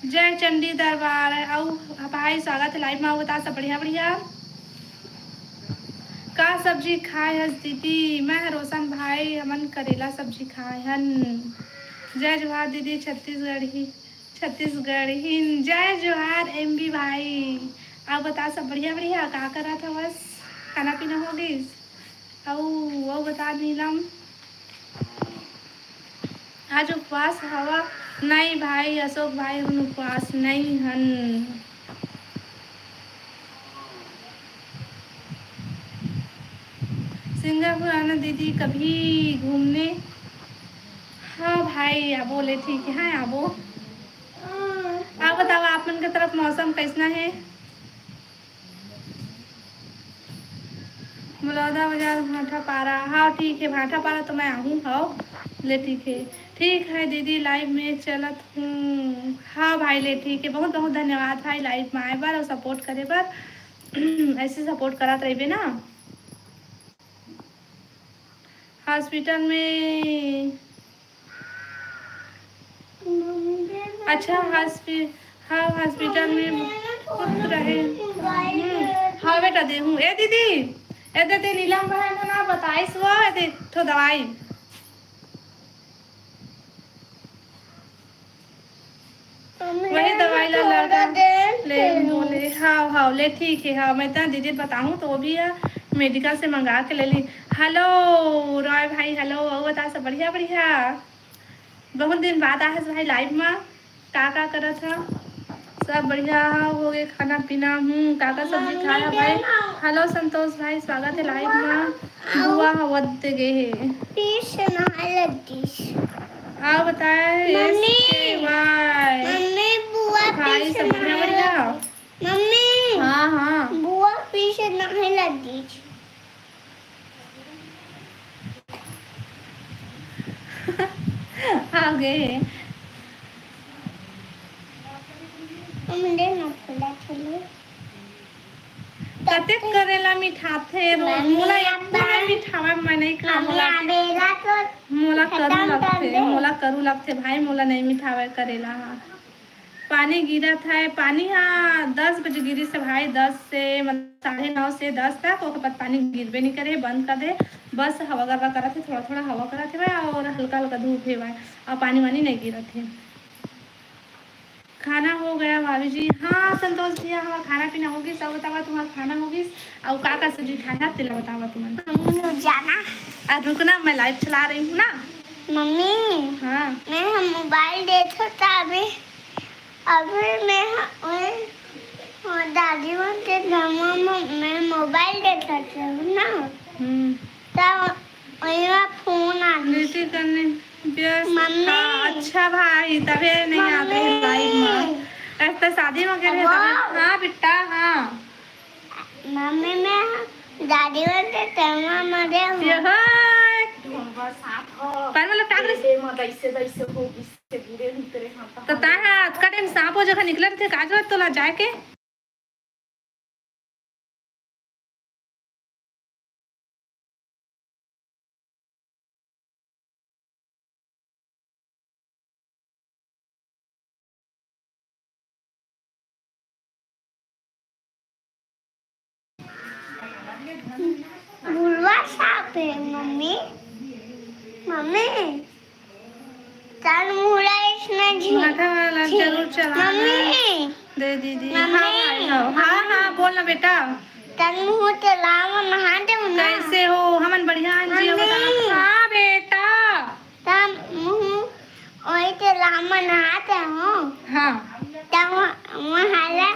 जय चंडी दरबार। अउ भाई, स्वागत है लाइव में। अउ बता, सब बढ़िया बढ़िया? का सब्जी खाए हस दीदी? मैं रोशन भाई, हमन करेला सब्जी खाए हन। जय जोहार दीदी, छत्तीसगढ़ी। छत्तीसगढ़ हिन। जय जोहार एमबी भाई। अउ बता, सब बढ़िया बढ़िया? का करत हवस? खाना पीना हो गिस? अउ अउ बता नीलम, आज उपवास हवा? नहीं भाई अशोक भाई, हम उपवास नहीं हन। सिंगापुर आना दीदी कभी घूमने। हाँ भाई, आबो ले, ठीक है, हाँ, आबो। आप बताओ, आप मन के तरफ मौसम कैसना है? बलौदा बाजार, भाटापारा। हाँ, ठीक है, भाटापारा तो मैं आहूँ, हाँ, ले, ठीक है। ठीक है दीदी, लाइव में चलत हूँ। हाँ भाई, ले, ठीक है, बहुत बहुत धन्यवाद भाई, लाइव में आए बर अउ सपोर्ट करे बर। ऐसे सपोर्ट करत रहिबे ना। हॉस्पिटल में, अच्छा, हॉस्पि-, हाँ, हॉस्पिटल में खुद रहे। हम्म, हाँ बेटा, देहूँ। ए दीदी, ए दे, दे, नीलम बहन ह ना बताइस वो, ए दे, ठो दवाई। वही दवाई ला लगा ले बोले। हाँ, हाँ, ले, ठीक है। हाँ, मैं तो दीदी बताऊँ तो वो भी है, मेडिकल से मंगा के ले ली। हेलो रॉय भाई, हेलो, अउ बता, सब बढ़िया? बढ़िया। बहुत दिन बाद आए हस भाई लाइव में, का का करत ह? सब बढ़िया ह, हो गे खाना पीना? हम्म, का का सब्जी खाए ह भाई? हेलो संतोष भाई, स्वागत है लाइव में। बुआ ह वद गे हे। पीस नहाए लगिस। अउ बताए मम्मी। एसकेवाई। मम्मी, बुआ भाई पीस सब बढ़िया नहाए बढ़िया। लगिस। मम्मी। हाँ, हाँ। बुआ पीस नहाए लगिस। आ गे। हमरे ना फुला चलो। कतेक करेला मिठाथे रोज? मम्मी, मोला एको नइ मिठावय, मैं नइ खावं। मोला बेला तो मोला करू लगथे, मोला करू लगथे भाई, मोला नइ मिठावय करेला ह। पानी गिरत है, पानी हा दस बजे गिरिस हे भाई, दस से मतलब साढ़े नौ से दस तक, ओकर बाद पानी गिरबे नहीं करे, बंद कर दे। बस हवा गर्रा करत है, थोड़ा थोड़ा हवा करत है भाई, और हल्का हल्का धूप है भाई, और पानी वानी नहीं गिरत है। खाना हो गया भाभी जी। हाँ संतोष भैया, हमारा खाना पीना हो गया। सब बतावा, तुम्हारा खाना हो गया? और का का सब्जी खाया, तेला बतावा तुमन। मम्मी, जाना। आ रुकना, मैं लाइव चला रही हूँ ना। मम्मी। हाँ। मैं हम मोबाइल देख था अभी। अभी मैं ह-, ओए, हमर दादी मन के घर म, म-, मैं मोबाइल देखत रहूँ ना, हम्म। तब ओइमा फोन आ गइस। ड्यूटी करने व्यस्त मम्मी। था। अच्छा भाई, तभे नहीं आते हैं मम्मी। लाइव में। ऐसा शादी में गए हैं तभे। हाँ बेटा, हाँ। मम्मी, मैं दादी मन के घर म मरे हूँ। ये है। पर मतलब टांग रही। तो ताहा अतका टाइम सांप हो जगह निकलत रहिथे, का जरूरत तोला जाए के? बुढ़वा सांप है मम्मी। मम्मी, तन मुड़ा इसमें झी-, माथा वाला झी-, जरूर चलाना। मम्मी। दे दीदी। मम्मी। हाँ भाई, हाँ। हाँ, हाँ, बोल ना बेटा। तन मुँह चलावा, नहा दे ना। कैसे हो? हमन बढ़िया हैं जी, मम्मी। बता। हाँ बेटा। तन मुँह ओए के लामन आते हो। हाँ। तब वहाँ ला,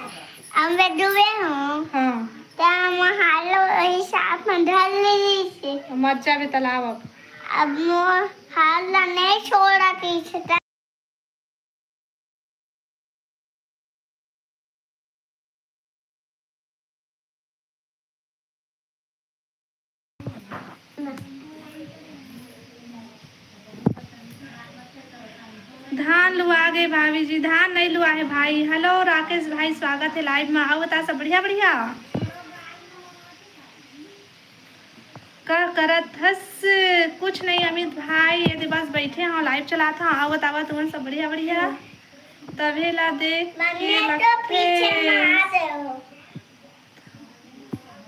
अब मैं डूबे हूँ। हाँ। तब वहाँ लो वही सांप में धर ली से। मर जाबे तालाब अब। अब मोर हाथ ला नहीं छोड़ा पीछे तक। धान लुआ गे भाभी जी, धान नहीं लुआ है भाई। हेलो राकेश भाई, स्वागत है लाइव में। अउ बता, सब बढ़िया बढ़िया? का करत हस? कुछ नहीं अमित भाई, ये दे बस बैठे हूँ, लाइव चलात हूँ। अउ बतावा तुमन, सब बढ़िया बढ़िया? तभे ला देख के लगथे।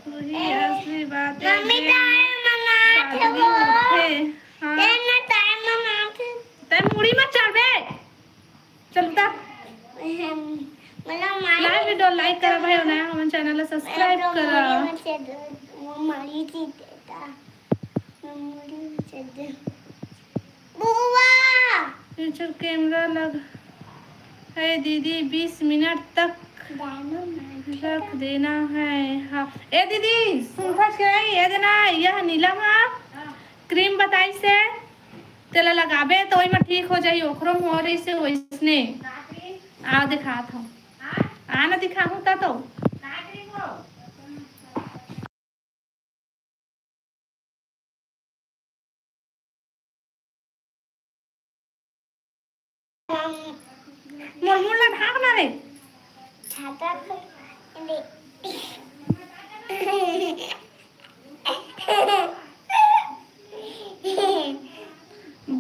वही असली बात है, मम्मी, जे टाइम मनात सादगी हो। होथे। हाँ। ए, ना टाइम मनात है। तै मुड़ी मत चढ़बे। चल उतर। Live video like करा भाई, नया हमन channel ला subscribe करा। बुआ। Future camera लग है दीदी, बीस मिनट तक रख देना है। हाँ। ए दीदी, सुनथस के नहीं? ये देना, यह नीलम हा, cream बताइस हे, तेला लगाबे तो ओई में ठीक हो जाही, ओखरो में हो रहिस हे वइसने। आ दिखात हूँ, आ ना दिखाहूँ ता तो। मोर मुंह ला ढांक ना रे। छाता से ले।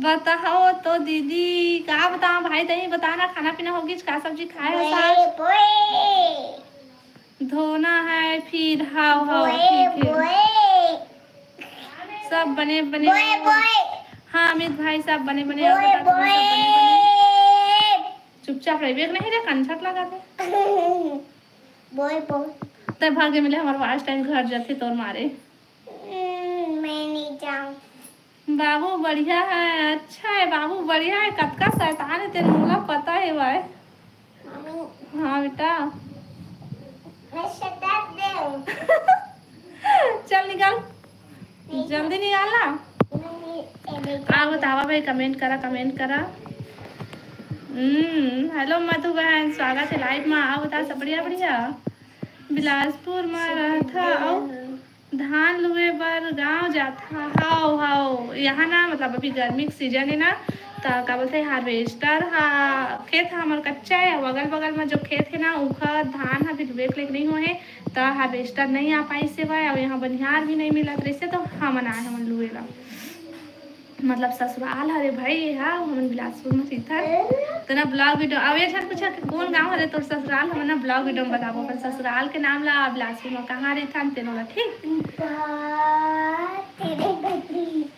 बताओ तो दीदी, का बताओ भाई, तही बता ना, खाना पीना होगिस, का सब्जी खाए हस आज? बोए, बोए। धोना है फिर, हाव, हाव, बोए, ठीक है। बोए। सब बने, बने बोए, हो। बोए। हाँ, अमित भाई, सब बने, बने, बोए, आओ, बता, तुम सब बने, बने। बोए। चुपचाप रहिबे कि नहीं रे, कंछट लगा दे। बोए, बोए। तै भागे मिले, हमारे watch time घट जाते तोर मारे। हम्म, मैं नहीं जाऊँ। बाबू बढ़िया है, अच्छा है बाबू, बढ़िया है। कतका शैतान है तेरे, मोला पता है भाई। मम्मी। हाँ बेटा। मैं शैतान दे हूँ। चल निकल, नहीं। जल्दी निकाल ना। नहीं, ये नहीं। आ बतावा भाई, comment करा, comment करा। हम्म, hello मधु बहन, स्वागत है live में। आ बता, सब बढ़िया, बढ़िया। बिलासपुर में रहथा अउ धान लुए बर गांव जाथा। हाव, हाव, यहाँ ना, मतलब, अभी गर्मी के season है ना, त का बोलथे, harvester हा, खेत हा हमर कच्चा है, अउ अगल बगल में जो खेत है ना, उखर धान हा अभी लुए के लायक नहीं होए है, त harvester नहीं आ पाइस हे भाई, अउ यहाँ बनिहार भी नहीं मिलत रहिस हे, तो हमन आए हमन लुए ला। मतलब ससुराल हरे भाई, हा, हमन बिलासपुर में रहिथन। तेना vlog video, अब ये झन पूछा कि कौन गांव हरे तोर ससुराल, हमन ना vlog video में बताबो अपन ससुराल के नाम ला, बिलासपुर में कहाँ रहिथन तेनो ला, ठीक? तेरे गति।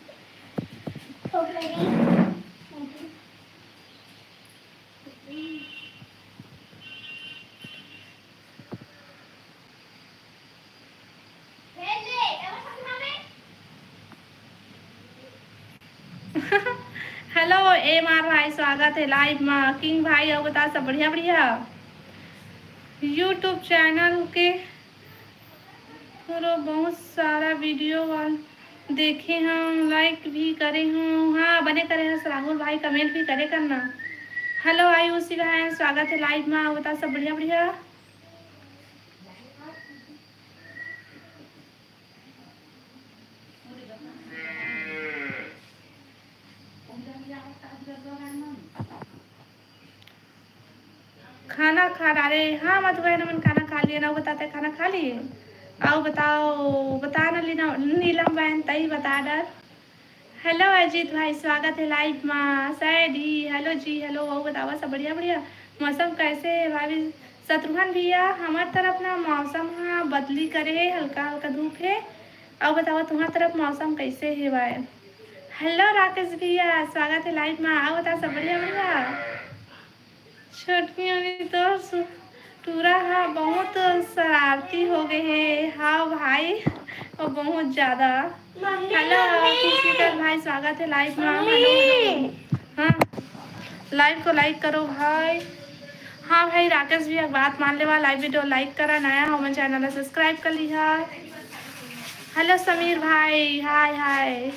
Hello एम आर भाई, स्वागत है live मा। किंग भाई, अउ बता, सब बढ़िया, बढ़िया? YouTube channel के पूरा बहुत सारा video वाल देखे हूँ, like भी करे हूँ। हाँ, बने करे हस राहुल भाई, comment भी करे करना। Hello आयुषी बहन, स्वागत है live मा, अउ बता, सब बढ़िया, बढ़िया? खाना खा डारे। हाँ, मधु बहन, हमन खाना खा लिए ना, अउ बता, तैं खाना खा लिए? अउ बताओ, बता ना लीना, नीलम बहन, तैं बता डर। Hello अजीत भाई, स्वागत है live मा। सैडी, hello जी, hello। अउ बतावा, सब बढ़िया, बढ़िया? मौसम कैसे है भाभी? शत्रुघ्न भैया, हमर तरफ ना मौसम हा बदली करे है, हल्का हल्का धूप है। अउ बतावा, तुम्हार तरफ मौसम कैसे है भाई? Hello राकेश भैया, स्वागत है live मा। अउ बता, सब बढ़िया, बढ़िया? छोटकी अभी तो सु-, टूरा हा बहुत शरारती हो गए हे। हाँ भाई, वो बहुत ज्यादा। Hello किशिकर भाई, स्वागत है live मा। Hello, hello। हाँ, live को like करो भाई। हाँ भाई, राकेश भैया, बात मान लेवा, live video like करा, नया हो मन channel ला subscribe कर लिहा। Hello समीर भाई, hi hi।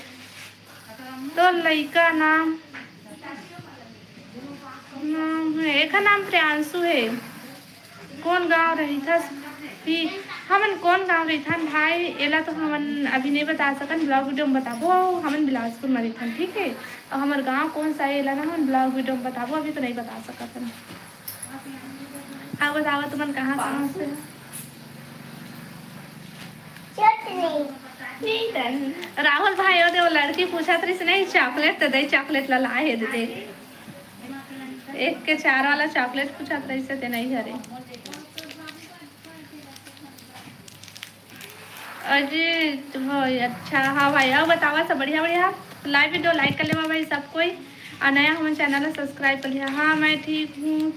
तो लइका नाम, नाम है, एखर नाम प्रियांशु है। कौन गांव रहिथस? पी-, हमन कौन गांव रहिथन भाई? एला तो हमन अभी नहीं बता सकन, vlog video में बताबो। हमन बिलासपुर में रहिथन, ठीक है? और हमर गांव कौन सा है, एला ना हमन vlog video में बताबो, अभी तो नहीं बता सकत हन। अब बताओ, तुमन कहाँ, कहाँ से? चटनी। राहुल भाई, ओ दे, वो लड़की पूछत रहिस नहीं, chocolate तो दे, chocolate ला लाए हे दे। एक के चार वाला chocolate पूछत रहिस, ते नहीं हरे। अजीत भाई, अच्छा, हाँ भाई, अउ बतावा, सब बढ़िया, बढ़िया? Live video like कर लेवा भाई सब कोई, और नया हमर channel ला subscribe कर लिहा। हाँ, मैं ठीक हूँ।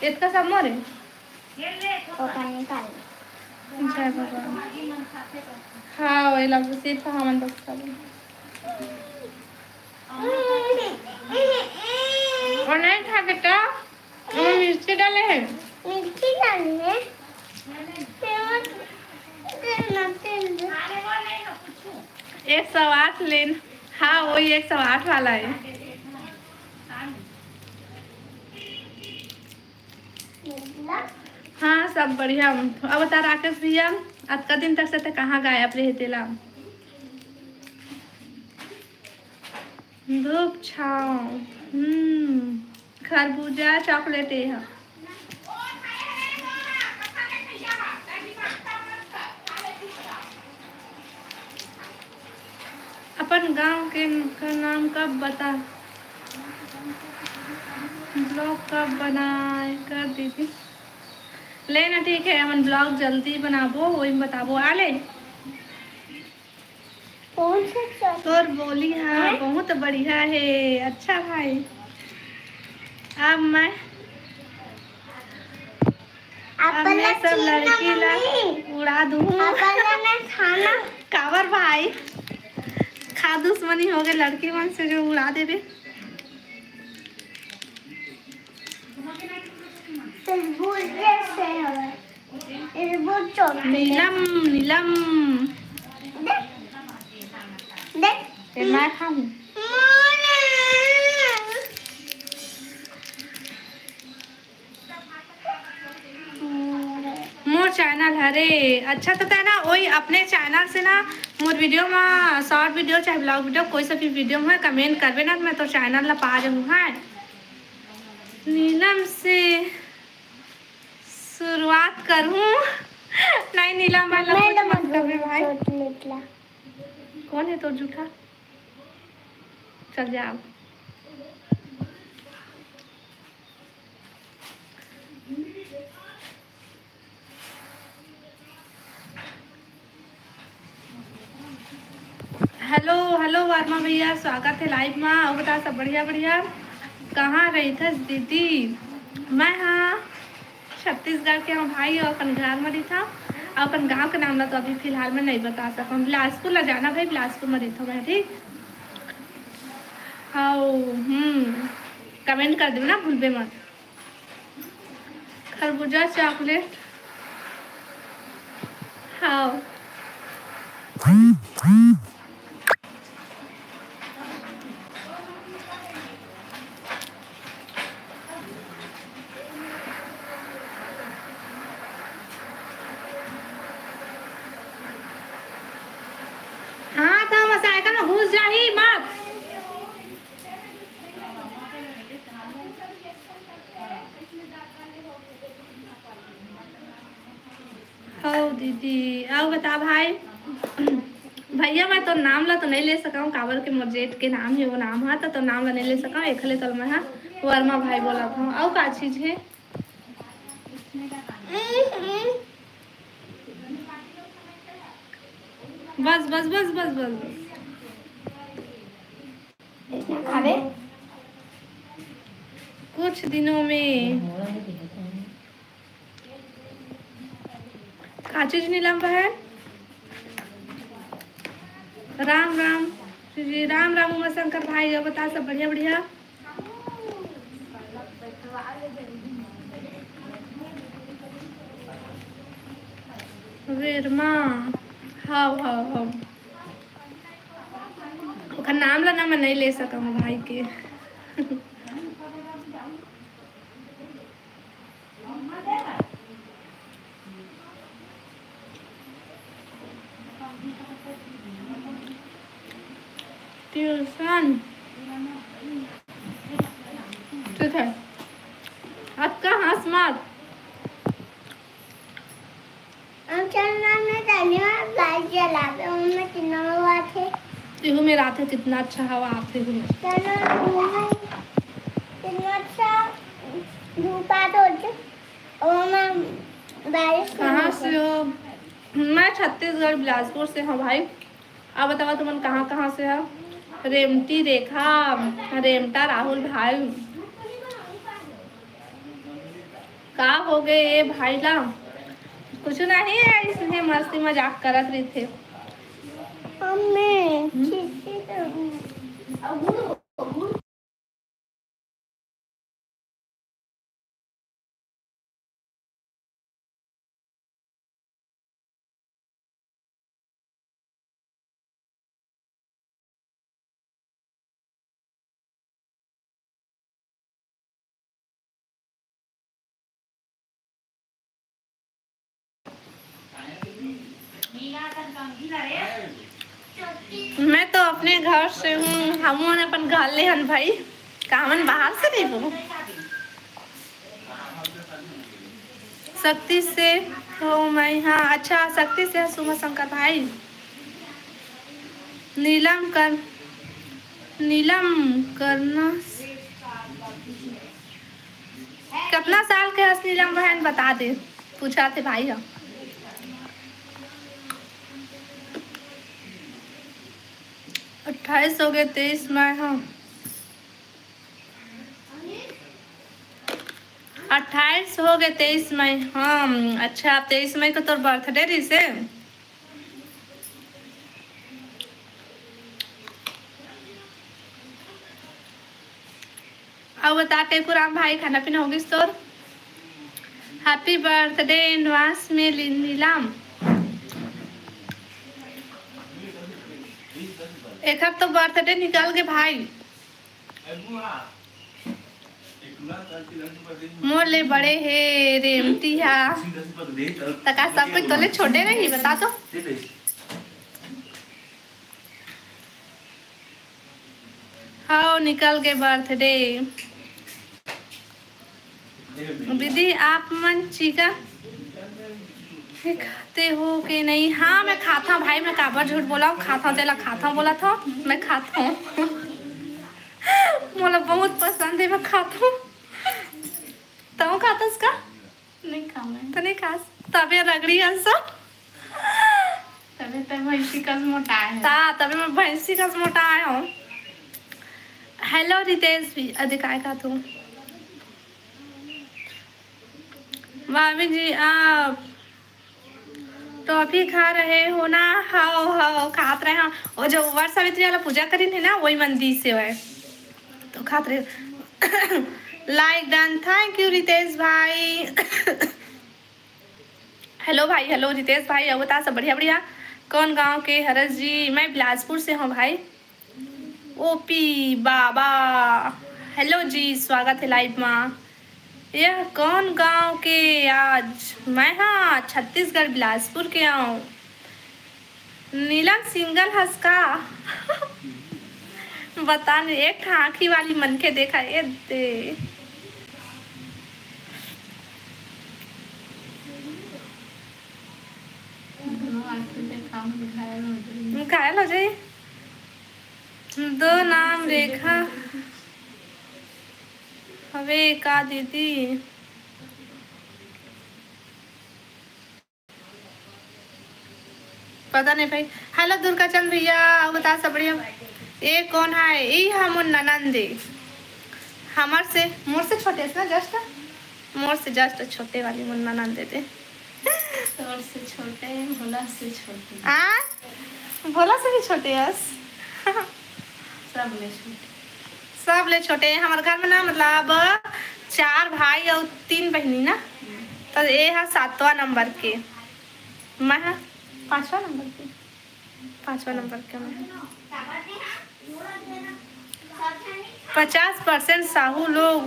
इतका सब मोरे। ओकर निकाल। जय भगवान। हाँ, वही लग सिर्फ हमन बस खाबो। और नहीं खा बेटा, ओमे मिर्ची डाले हैं। मिर्ची डाले हैं। तेल ना, तेल दे। एक सौ आठ लेन। हाँ, वही एक सौ आठ वाला है। हाँ, सब बढ़िया। अब बता राकेश भैया, अतका दिन तक से ते कहाँ गायब रहे तेला? धूप छाँव, हम्म, खरबूजा chocolate ये ह। अपन गांव के, का नाम कब बता, vlog कब बनाए कर दीदी? ले ना, ठीक है, हमन vlog जल्दी बनाबो, वही में बताबो। आ ले। कौन सा चॉकलेट? तोर बोली हाँ, हैं? बहुत बढ़िया है। अच्छा भाई, अब मैं, अब अपन मैं ला सब छीन लड़की ला मम्मी। उड़ा दूँ। अपन ला मैं खाना। काबर भाई, का दुश्मनी हो गए लड़की मन से जो उड़ा देबे? तरबूज जैसे हवे। तरबूज चॉकलेट। नीलम, नीलम। देख। देख। ते मैं खाऊं। मोर चैनल हरे। अच्छा, तो तै ना वही अपने चैनल से ना मोर वीडियो में, शॉर्ट वीडियो चाहे vlog वीडियो, कोई सा भी वीडियो में कमेंट करबे ना, तो मैं तो चैनल ला पा जाऊँ है। नीलम से शुरुआत करूँ। नहीं नीलम भाई ला मैं कुछ तो मत मत करबे भाई। चॉकलेट ला। कौन है तोर जूठा? चल जा अब। हेलो, हेलो वर्मा भैया, स्वागत है लाइव मा। अउ बता सब बढ़िया, बढ़िया। कहाँ रहिथस दीदी? मैं हाँ छत्तीसगढ़ के हूँ भाई, अउ अपन घर में रहिथव, अउ अपन गाँव के नाम ला तो अभी फिलहाल में नहीं बता सकूँ। बिलासपुर ला जाना भाई, बिलासपुर में रहिथव मैं, ठीक? हाँ, हम्म, कमेंट कर देना, भूलबे मत। खरबूजा चॉकलेट। हाँ। हाँ, तो हम साइकिल में घुस जाही मत। हौ दीदी, अउ बता भाई। भैया, मैं तोर नाम ला तो नहीं ले सकूँ, काबर के मोर जेठ के नाम है, वो नाम है, तो तोर नाम ला नहीं ले सकूँ, एखले तोला मैं हा वर्मा भाई बोलत हूँ। अउ का चीज है? बस, बस, बस। कुछ दिनों में का चीज नीलम बहन? राम राम जी, राम राम उमा शंकर भाई, अउ बता सब बढ़िया बढ़िया? वेरमा, हाव, हाव, हाव। ओकर नाम ला ना मैं नहीं ले सकूँ भाई के। ट्यूशन। ठीक है। अतका हंस मत। हम चलना में जाने वाला लाइट जलावे, ओमे कितना हवा आथे। तेहू में रात है, कितना अच्छा हवा आथे तेहू में। चलो, घूमे। कितना अच्छा धूप आत होथे। ओमे बारिश नहीं कहाँ होथे। से हो? मैं छत्तीसगढ़ बिलासपुर से हूँ भाई। अब बतावा तुमन कहाँ कहाँ से हो? रेमटी रेखा, रेमटा राहुल भाई। का हो गए ये भाई ला? कुछ नहीं है, इसने मस्ती मजाक करत रहिथे। मम्मी, हम्म? मैं तो अपने घर से हूँ, हमन अपन घर ले हन भाई, का हमन बाहर से नहीं बोलूँ। शक्ति से हो मैं, हाँ, अच्छा, शक्ति से है शुभ शंकर भाई। नीलम कर, नीलम करना, कितना साल के हस नीलम बहन, बता दे, पूछा थे भाई हम। अट्ठाईस हो गए, तेईस में हम। अट्ठाईस हो गए, तेईस मई। हाँ, अच्छा, तेईस मई को तोर बर्थडे रहिसे। अब बता, टेकूराम भाई, खाना पीना हो गइस तोर? Happy birthday advance में ली-, नीलम। एखर तो बर्थडे निकल गे भाई। मोर ले बड़े हे रेमती हा। त का सब कोई तोले छोटे रही, बता तो। हाँ, निकल गे बर्थडे। दीदी, आप मन चिकन खाते हो कि नहीं? हाँ, मैं खाता हूँ भाई, मैं काबर झूठ बोला हूँ, खाता हूँ, तेला खाता हूँ बोला था, मैं खाता हूँ। मोला बहुत पसंद है, मैं खाता हूँ। तू खातस का? नहीं खाऊं मैं। तो नहीं खास, तबे रगड़ी हंसो। तबे तो भैंसी कस मोटा है। ता, तबे मैं भैंसी कस मोटा आया हूँ। हेलो रितेश भी, अरे काय का तू? भाभी जी, आप टॉफी खा रहे हो ना? हाओ, हाओ, खात रहे हो। वो जो वर सावित्री वाला पूजा करीन है ना, वही मन दी से है, तो खात रहे। Like done, thank you Ritesh भाई। हेलो भाई, हेलो रितेश भाई, अउ बता सब बढ़िया बढ़िया। कौन गांव के हरस जी? मैं बिलासपुर से हूँ भाई। ओपी बाबा, हेलो जी, स्वागत है लाइव मा। यह कौन गांव के आज? मैं हाँ छत्तीसगढ़ बिलासपुर के आऊँ। नीलम सिंगल हस का? बता नहीं, एक ठा आँखी वाली मनखे देखा ए दे। दोनों आँखी देखा, हम घायल हो जाएंगे। घायल हो जाए। दो नाम रेखा हवे का दीदी? पता नहीं भाई। हेलो दुर्गा चंद भैया, अउ बता सब बढ़िया? ये कौन है? ई हमन ननंद दे, हमर से, मोर से छोटे से ना, just मोर से just छोटे वाली मोर ननंद दे दे। तोर से छोटे, भोला से छोटे। आ? भोला से भी छोटे हस। सब ले छोटे। सब ले छोटे। हमर घर में ना, मतलब, चार भाई अउ तीन बहिनी ना, तो ये है सातवां नंबर के, मैं है पांचवा नंबर के, पांचवा नंबर के मैं है। पचास परसेंट साहू लोग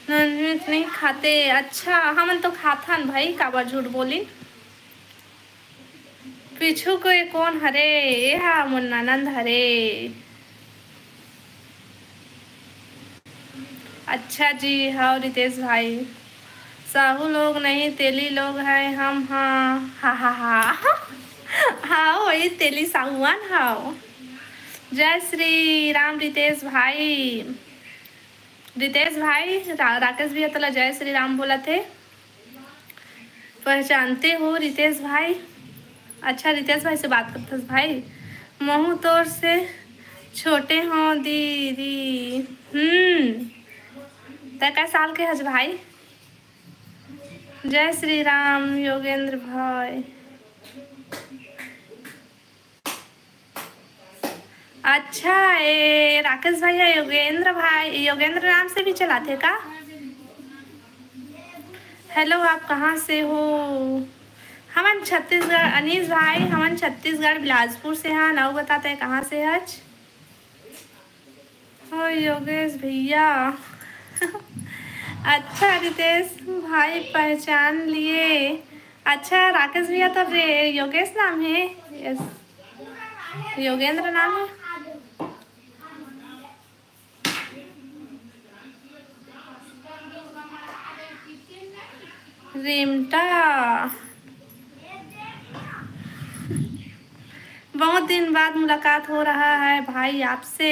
नॉनवेज नहीं खाते। अच्छा, हमन तो खाथन भाई, काबर झूठ बोली। पीछू कोई कौन हरे? ये हा मोर ननंद हरे। अच्छा जी, हाव रितेश भाई, साहू लोग नहीं, तेली लोग हैं हम। हाँ, हा, हा, हा। हाँ, वही तेली साहुआन हाव। जय श्री राम रितेश भाई। रितेश भाई, रा-, राकेश भैया तोला जय श्री राम बोलत हे। पहचानते हो रितेश भाई? अच्छा, रितेश भाई से बात करथस भाई। महू तोर से छोटे हो दीदी। हम्म, तै कै साल के हस भाई? जय श्री राम योगेंद्र भाई। अच्छा, ए राकेश भैया, योगेंद्र भाई, योगेंद्र नाम से भी चलाथे का? हेलो, आप कहाँ से हो? हमन छत्तीसगढ़, अनीस भाई, हमन छत्तीसगढ़ बिलासपुर से हन। अउ बता, तै कहाँ से हच? ओ योगेश भैया। अच्छा रितेश भाई, पहचान लिए। अच्छा राकेश भैया, तो रे योगेश नाम है। यस, योगेंद्र नाम है। रेमटा। बहुत दिन बाद मुलाकात हो रहा है भाई आपसे।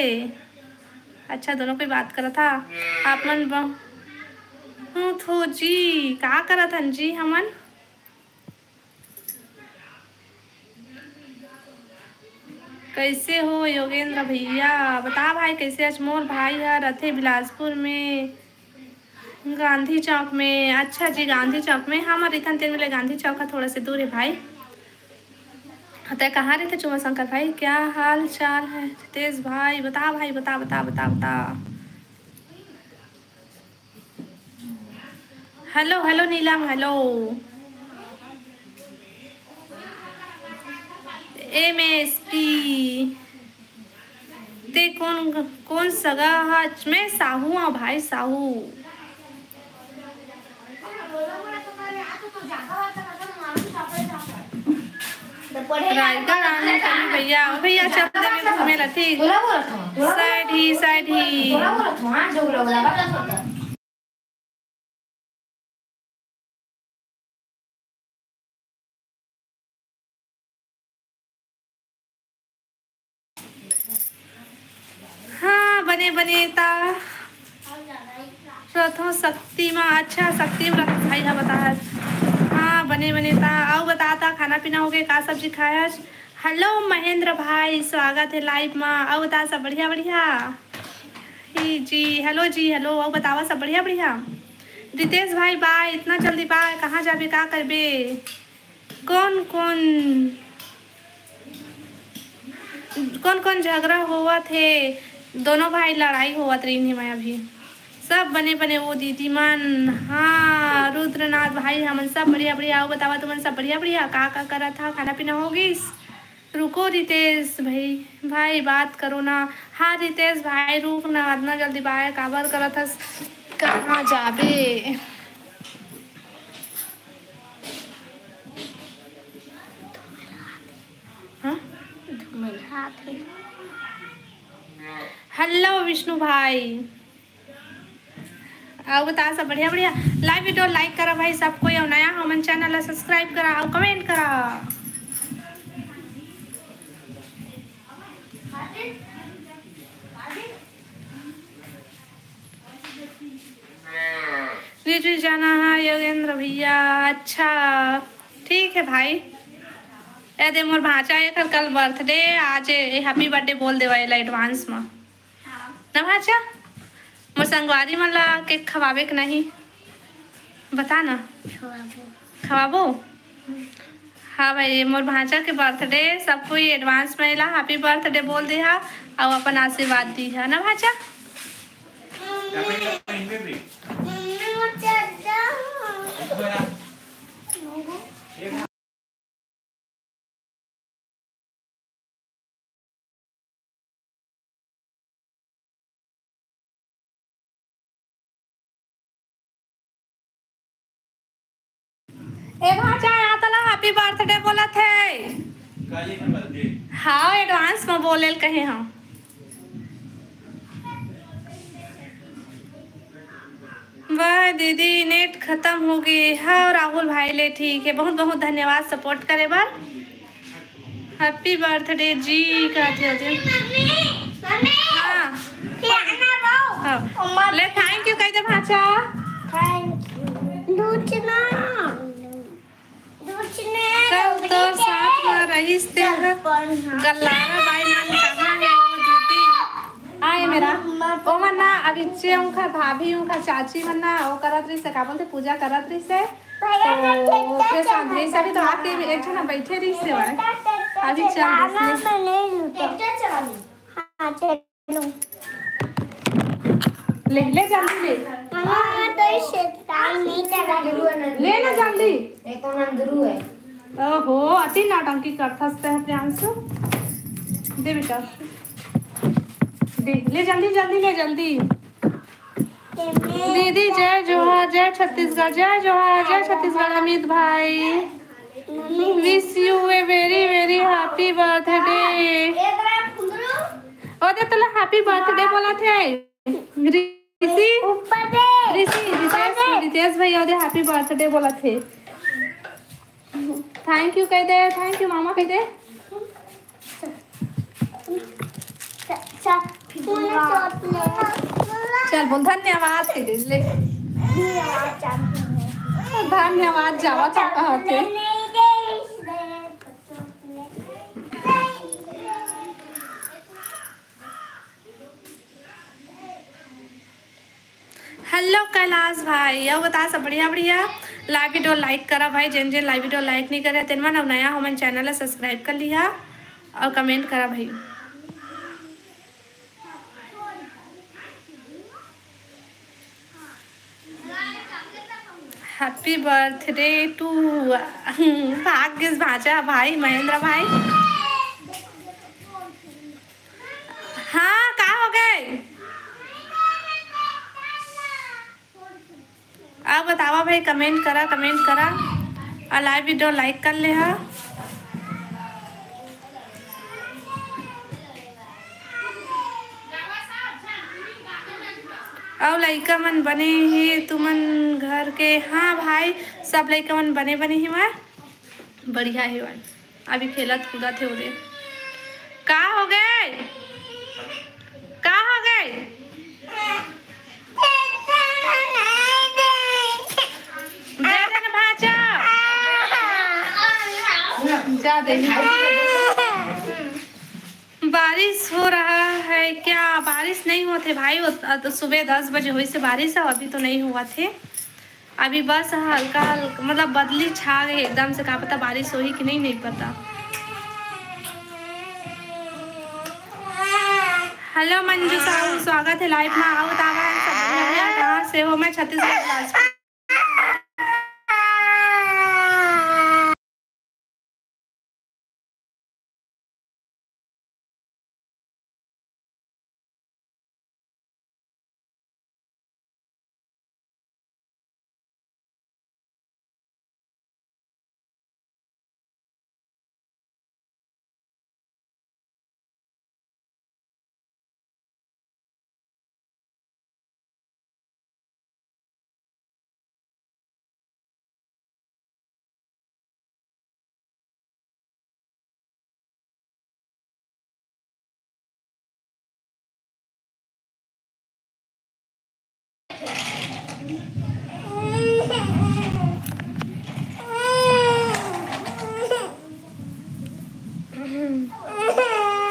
अच्छा, दोनों कोई बात करत हा। आप मन बहुत हो जी, का करत हन जी हमन? कैसे हो योगेंद्र भैया? बता भाई, कैसे? आज मोर भाई ह रथे बिलासपुर में, गांधी चौक में। अच्छा जी, गांधी चौक में। हमर इथन तेन मिले गांधी चौक ह थोड़ा से दूर है भाई। तै कहाँ रहते चुमा शंकर भाई? क्या हाल चाल है रितेश भाई? बता भाई, बता, बता, बता, बता। हेलो, हेलो नीलम, हेलो। एम एस पी, ते कौन, कौन सगा हा? मैं साहू हाँ भाई, साहू। रायगढ़ आने कभी भैया, ओ भैया चल देवे घूमे ला, ठीक। सैड ही, सैड ही। हाँ, बने बने ता रथो शक्ति मा। अच्छा, शक्ति मा रथो भाई, हाँ, बता। हाँ, बने बने ता। अउ बता ता, खाना पीना हो गए, का सब्जी खाए हस? हेलो महेंद्र भाई, स्वागत है लाइव मा। अउ बता, सब बढ़िया? बढ़िया ही जी। हेलो जी, हेलो। अउ बतावा, सब बढ़िया? बढ़िया। रितेश भाई, बाय, इतना जल्दी बाय, कहाँ जाबे, का करबे? कौन कौन, कौन कौन झगड़ा होवत हे? दोनों भाई लड़ाई होवत रहिन हे मैं अभी। सब बने बने वो दीदी मन। हाँ रुद्रनाथ भाई, हमन सब बढ़िया बढ़िया। अउ बतावा, तुमन सब बढ़िया बढ़िया? का का करत हा? खाना पीना हो गिस? रुको रितेश भाई, भाई बात करो ना। हाँ रितेश भाई, रुक ना, अतना जल्दी बाय काबर करत हस? कहाँ जाबे? हाँ? हेलो विष्णु भाई, अउ बता, सब बढ़िया बढ़िया? लाइव वीडियो लाइक करा भाई सब कोई, अउ नया हमन चैनल ला सब्सक्राइब करा अउ कमेंट करा। रिजु जाना है योगेंद्र भैया। अच्छा ठीक है भाई। ए दे मोर भांचा, एकर कल बर्थडे, आज हैप्पी बर्थडे बोल देवा एला एडवांस मा। ना भांचा, मोर संगवारी मन ला केक खवाबे के नहीं? बता ना। खवाबो। खवाबो? हाँ भाई, मोर भांचा के बर्थडे, सब कोई एडवांस में एला हैप्पी बर्थडे बोल दिहा अउ अपन आशीर्वाद दिहा ना भांचा। ए भांचा, आ तला हैप्पी बर्थडे बोलत हे। हाँ, एडवांस में बोले ल कहे हम। वाह दीदी, नेट खत्म हो गए। हाँ राहुल भाई ले, ठीक है, बहुत बहुत धन्यवाद सपोर्ट करे बर। हैप्पी बर्थडे जी कहत हे जी। हाँ। हाँ। ले थैंक यू कह दे भांचा। कल तो साथ में रहिस ते ह। गल्लारा बाई मन कहाँ है वो दीदी? हाँ, ये मेरा, ओ मन ना, अभी चे उनकर भाभी, उनकर चाची मन ना, वो करत रहिसे, का बोलथे, पूजा करत रहिसे। तो ओकरे साथ रहिसे, अभी तो आके एक झन बैठे रहिसे, अभी चल रहिसे। हाँ, चलो। ले, ले जल्दी ले। हाँ, तो इसे time नहीं चला। ले ना जल्दी। एक तो नंदरू है। ओहो, अति नौटंकी करथस ते प्रियांशु। दे बेटा। दे, ले जल्दी, जल्दी ले, जल्दी। दीदी जय जोहार, जय छत्तीसगढ़, जय जोहार, जय छत्तीसगढ़। अमित भाई, wish you a very very happy birthday। ओ दे, तोला happy birthday बोलथे। ऋषि, ऊपर दे। ऋषि, ऊपर रितेश, दे। रितेश भैया दे happy birthday बोलथे। Thank you कह दे, thank you मामा कह दे। चा-, चा-, चल बोल धन्यवाद कह दे, ले। धन्यवाद चाहती हूँ। धन्यवाद जावा तो कहते। Hello कैलाश भाई, अउ बता सब बढ़िया? बढ़िया। Live video like करा भाई, जेन जेन live video like नहीं करे तेन मन, अउ नया हो मन channel ला subscribe कर लिहा अउ comment करा भाई। Happy birthday to भाग्यस भांचा भाई, महेंद्र भाई। हाँ, का हो गए? आप बतावा भाई, comment करा, comment करा अउ live video like कर ले हा। अउ लइका मन बने हे तुमन घर के? हाँ भाई, सब लइका मन बने बने हे, मैं बढ़िया हे भाई। अभी खेलत कूदत हे ओदे। का हो गए? का हो गए? दे दे ना भांचा। जा दे। बारिश हो रहा है क्या? बारिश नहीं होत हे भाई, वो तो सुबह दस बजे होइस हे बारिश, अभी तो नहीं होवत हे। अभी बस हल्का हल्का, मतलब बदली छा गई एकदम से, का पता बारिश होही कि नहीं, नहीं पता। Hello मंजू साहू, स्वागत हे live मा। आओ बतावा, सब बढ़िया, कहाँ से हो? मैं छत्तीसगढ़ बिलासपुर।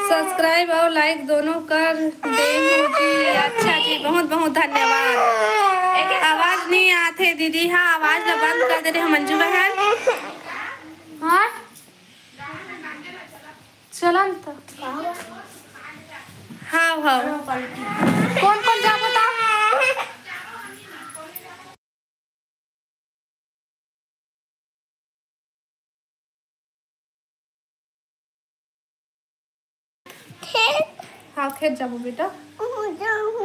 Subscribe अउ like दोनों कर दे जी। अच्छा जी, बहुत बहुत धन्यवाद। आवाज नहीं आथे दीदी। हाँ, आवाज ला बंद कर दे रहे हैं मंजू बहन। हाँ, चलन तो। हाँ, हाँ। कौन कौन जा बता? हाँ, खेत जाबो बेटा।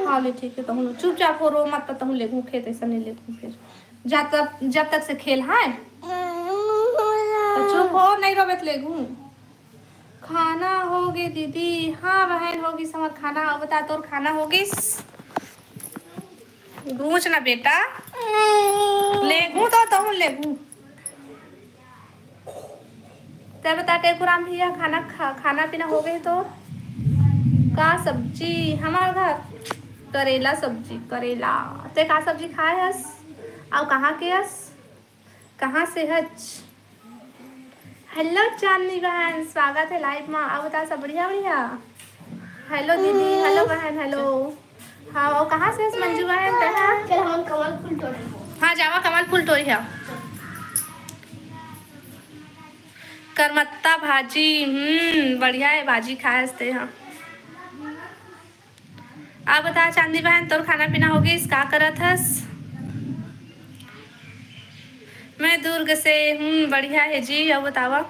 हाँ, ले ठीक है, तहूँ चुपचाप हो, रो मत, तहूँ लेगहूँ खेत, ऐसा नहीं लेगहूँ फिर। जब तक, जब तक से खेल, हाँ? तो चुप हो, नहीं रोबे त लेगहूँ। खाना हो गे दीदी? हाँ बहन, हो गिस हमर खाना। अब बता, तोर खाना हो गिस? गूंच ना बेटा, लेगहूँ तो तहूँ लेगहूँ। ते बता टेकुराम भैया, खाना खा, खाना पीना हो गए तो? का सब्जी? हमार घर करेला सब्जी, करेला। ते का सब्जी खाए हस? अउ कहाँ के हस? कहाँ से हच? Hello चांदनी बहन, स्वागत है live मा। अउ बता सब बढ़िया बढ़िया? हेलो दीदी, हेलो बहन, हेलो। हाँ, वो कहाँ से हस मंजू बहन, तैं हा? चल, हम कमल फूल तोड़े। हाँ, जावा कमल फूल तोड़ी हा। करमत्ता भाजी, हम्म, बढ़िया हे भाजी खाए हस तैं हा। अब बता चांदनी बहन, तोर खाना पीना हो गइस, का करत हस? मैं दुर्ग से हूँ, बढ़िया हे जी। अउ बतावा।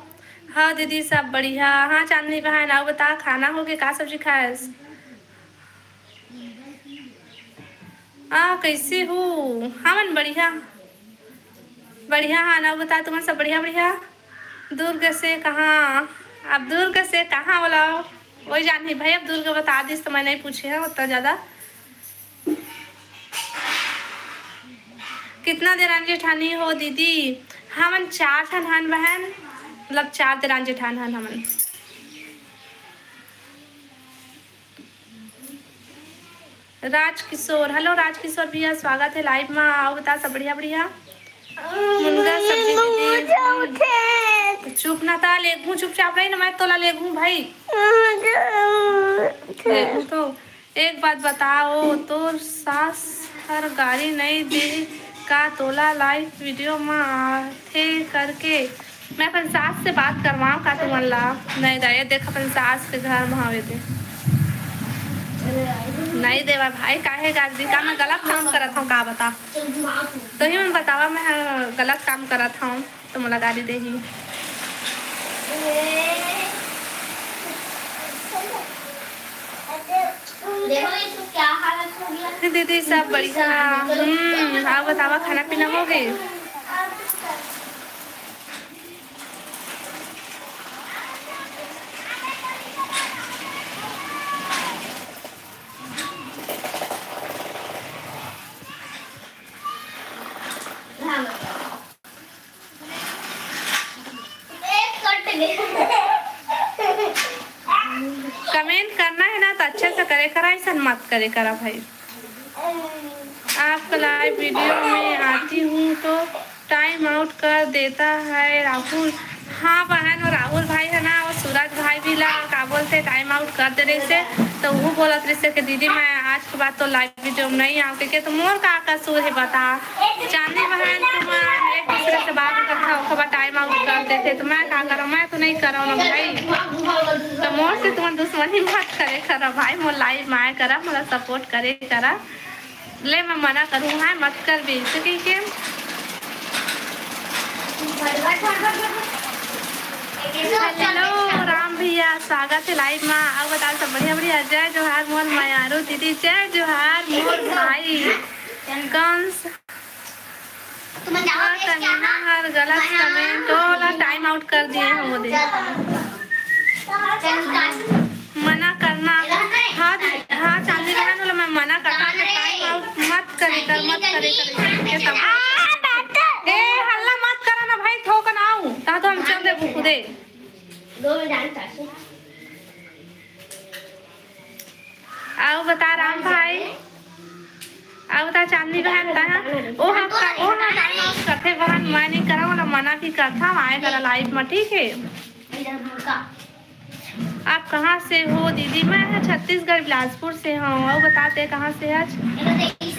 हाँ दीदी, सब बढ़िया। हाँ चांदनी बहन, अउ बता, खाना हो गे, का सब्जी खाएस? आ, कैसे हो? हमन बढ़िया, बढ़िया। हाँ ना, बता, तुमन सब बढ़िया, बढ़िया? दुर्ग से कहाँ? अब दुर्ग से कहाँ बोला? वही जानही भाई, अब दुर्ग बता दिस तो मैं नहीं पूछे हूँ उतना ज्यादा। कितना देरान जेठानी हो दीदी? हमन चार ठन हन बहन, मतलब चार देरान जेठान हन हमन। राजकिशोर, हेलो राजकिशोर भैया, स्वागत हे लाइव मा। अउ बता, सब बढ़िया बढ़िया? मुनगा सब्जी दीदी। चुप ना ता, लेगहूँ, चुपचाप रही ना, मैं तोला लेगहूँ भाई। लेगहूँ तो। एक बात बताओ, तोर सास हर गारी नइ दे का तोला लाइव वीडियो मा आथे करके? मैं अपन सास से बात करवाऊँ का तुमन ला? नहीं दाई, देख अपन सास के घर मा हवे ते। नहीं देवा भाई, काहे गारी दी? का मैं गलत काम करत हूँ का, बता? तो ही मन बतावा, मैं ह गलत काम करत हूँ तो मोला गारी देही। देखो ये तो क्या हालत हो गया। दीदी सब बढ़िया। हम्म, अउ बतावा, खाना पीना हो गे? कमेंट करना हे ना तो अच्छे से करे करा, ऐसा मत करे करा भाई। आपका लाइव वीडियो में आती हूँ तो टाइम आउट कर देता है राहुल। हाँ बहन, वो राहुल भाई हे ना, वो सूरज भाई भी ला का बोलथे, टाइम आउट कर दे रहिस हे, तो वो बोलत रहिस हे कि दीदी मैं आज के बाद तो लाइव वीडियो में नहीं आऊँ, कहिके। तो मोर का कसूर हे बता? चांदनी बहन, तुमन एक दूसरे से बात करत हव, ओकर बाद टाइम आउट कर देथे, तो मैं का करव? मैं तो नहीं करव ना भाई। तो मोर से तुमन दुश्मनी मत करे करा भाई, मोर लाइव में आए करा, मोला सपोर्ट करे करा। ले, मैं मना करूँ, हाँ, मत कर भी, तो कहिके। हेलो राम भैया, स्वागत हे लाइव मा। अउ बता, सब बढ़िया बढ़िया? जय जोहार मोर मयारू दीदी, जय जोहार मोर भाई। कौन सा? तुमन जाओ, हाँ, तनिया हर गलत कमेंट, ओला टाइम आउट कर दिए हम ओदे। मना करना। हाँ, हाँ, चांदनी बहन, ओला मैं मना करता हूँ, टाइम आउट मत करे कर, मत करे कर, ये सब। ए, हल्ला मत करा ना भाई, थोकन आऊ, ता तो हम चल देबो खुदे। अउ बता राम भाई, अउ बता चांदनी बहन, तैं हा? ओ हा, ओ हा टाइम आउट करथे बहन, मैं नहीं करव, ओला मना भी करथव, आए करा लाइव में, ठीक है? आप कहाँ से हो दीदी? मैं हा छत्तीसगढ़ बिलासपुर से हूँ। अउ बता, तैं कहाँ से हस?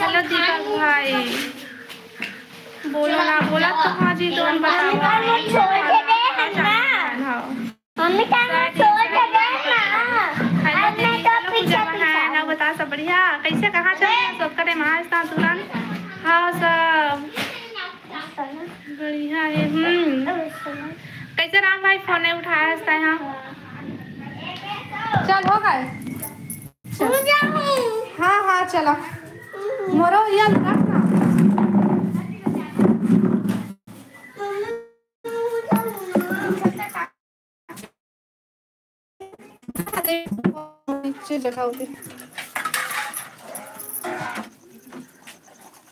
हेलो दीपक भाई, बोलो ना, बोला तो हाँ जी, तुम बताओ। मम्मी, काहे मैं छोड़ के गए हन ना? हाँ। मम्मी, काहे मैं छोड़ के गए ना? हेलो दीदी, हेलो पूजा बहन, अउ बता, सब बढ़िया? कैसे, कहाँ चल रहे हो? सबका टाइम आज था तुरंत। हाँ, सब बढ़िया है। हम्म, कैसे राम भाई फोन नहीं उठाया हस तैं हा? चल, हो गए। चल। हाँ, हाँ, चला। मोरो ये रख ना। नीचे जगह होती।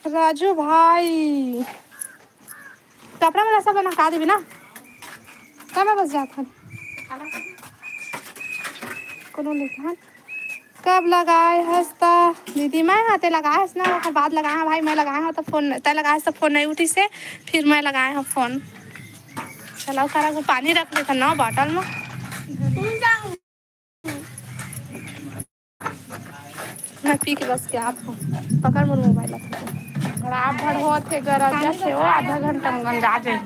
राजू भाई, कपड़ा वाला सब ना का देबे ना, का मैं बस जात हन। कोनो लेके हन। कब लगाए हस त दीदी? मैं हा, तैं लगाए हस ना, ओकर बाद लगाए हस भाई, मैं लगाए हस त फोन, तैं लगाए हस त फोन नहीं उठिस हे, फिर मैं लगाए हस फोन। चलाओ, करा वो पानी रख देता ना बॉटल में। मैं पी के बस के आप हो। पकड़ मोर मोबाइल आप। बड़ा भड़ होत हे, गरज से वो आधा घंटा में गंजा जाही।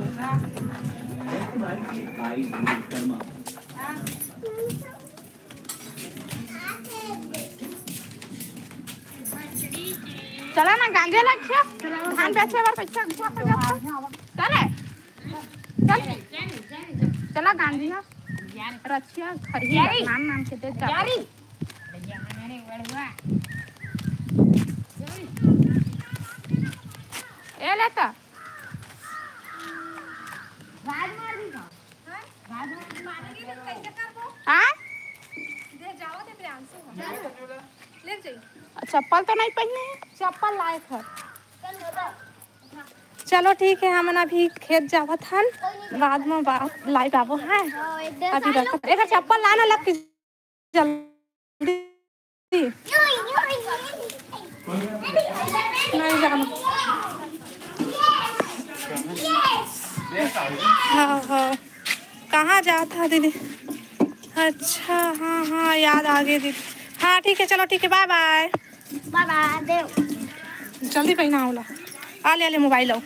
चला ना गांजे लग गया। धान बेचे बर पैसा उठा के जाता। चले। चल। चला गांजे ना। रचिया खड़ी है, नाम नाम के दे जा। ए ले तो। हाँ? चप्पल तो नहीं पहने हैं। चप्पल लाए घर। चलो ठीक है, हमन अभी खेत जावत हन, बाद में बा-, लाइव आबो हैं। अभी रखत, एकर चप्पल लाना लग के जल्दी। नहीं जाना। हाँ, हाँ। कहाँ जात हा दीदी? अच्छा, हाँ, हाँ, याद आ गई दीदी। हाँ, ठीक है, चलो, ठीक है, बाय बाय। बाय बाय, देव। जल्दी पहना होला। आ ले, आ ले मोबाइल आओ।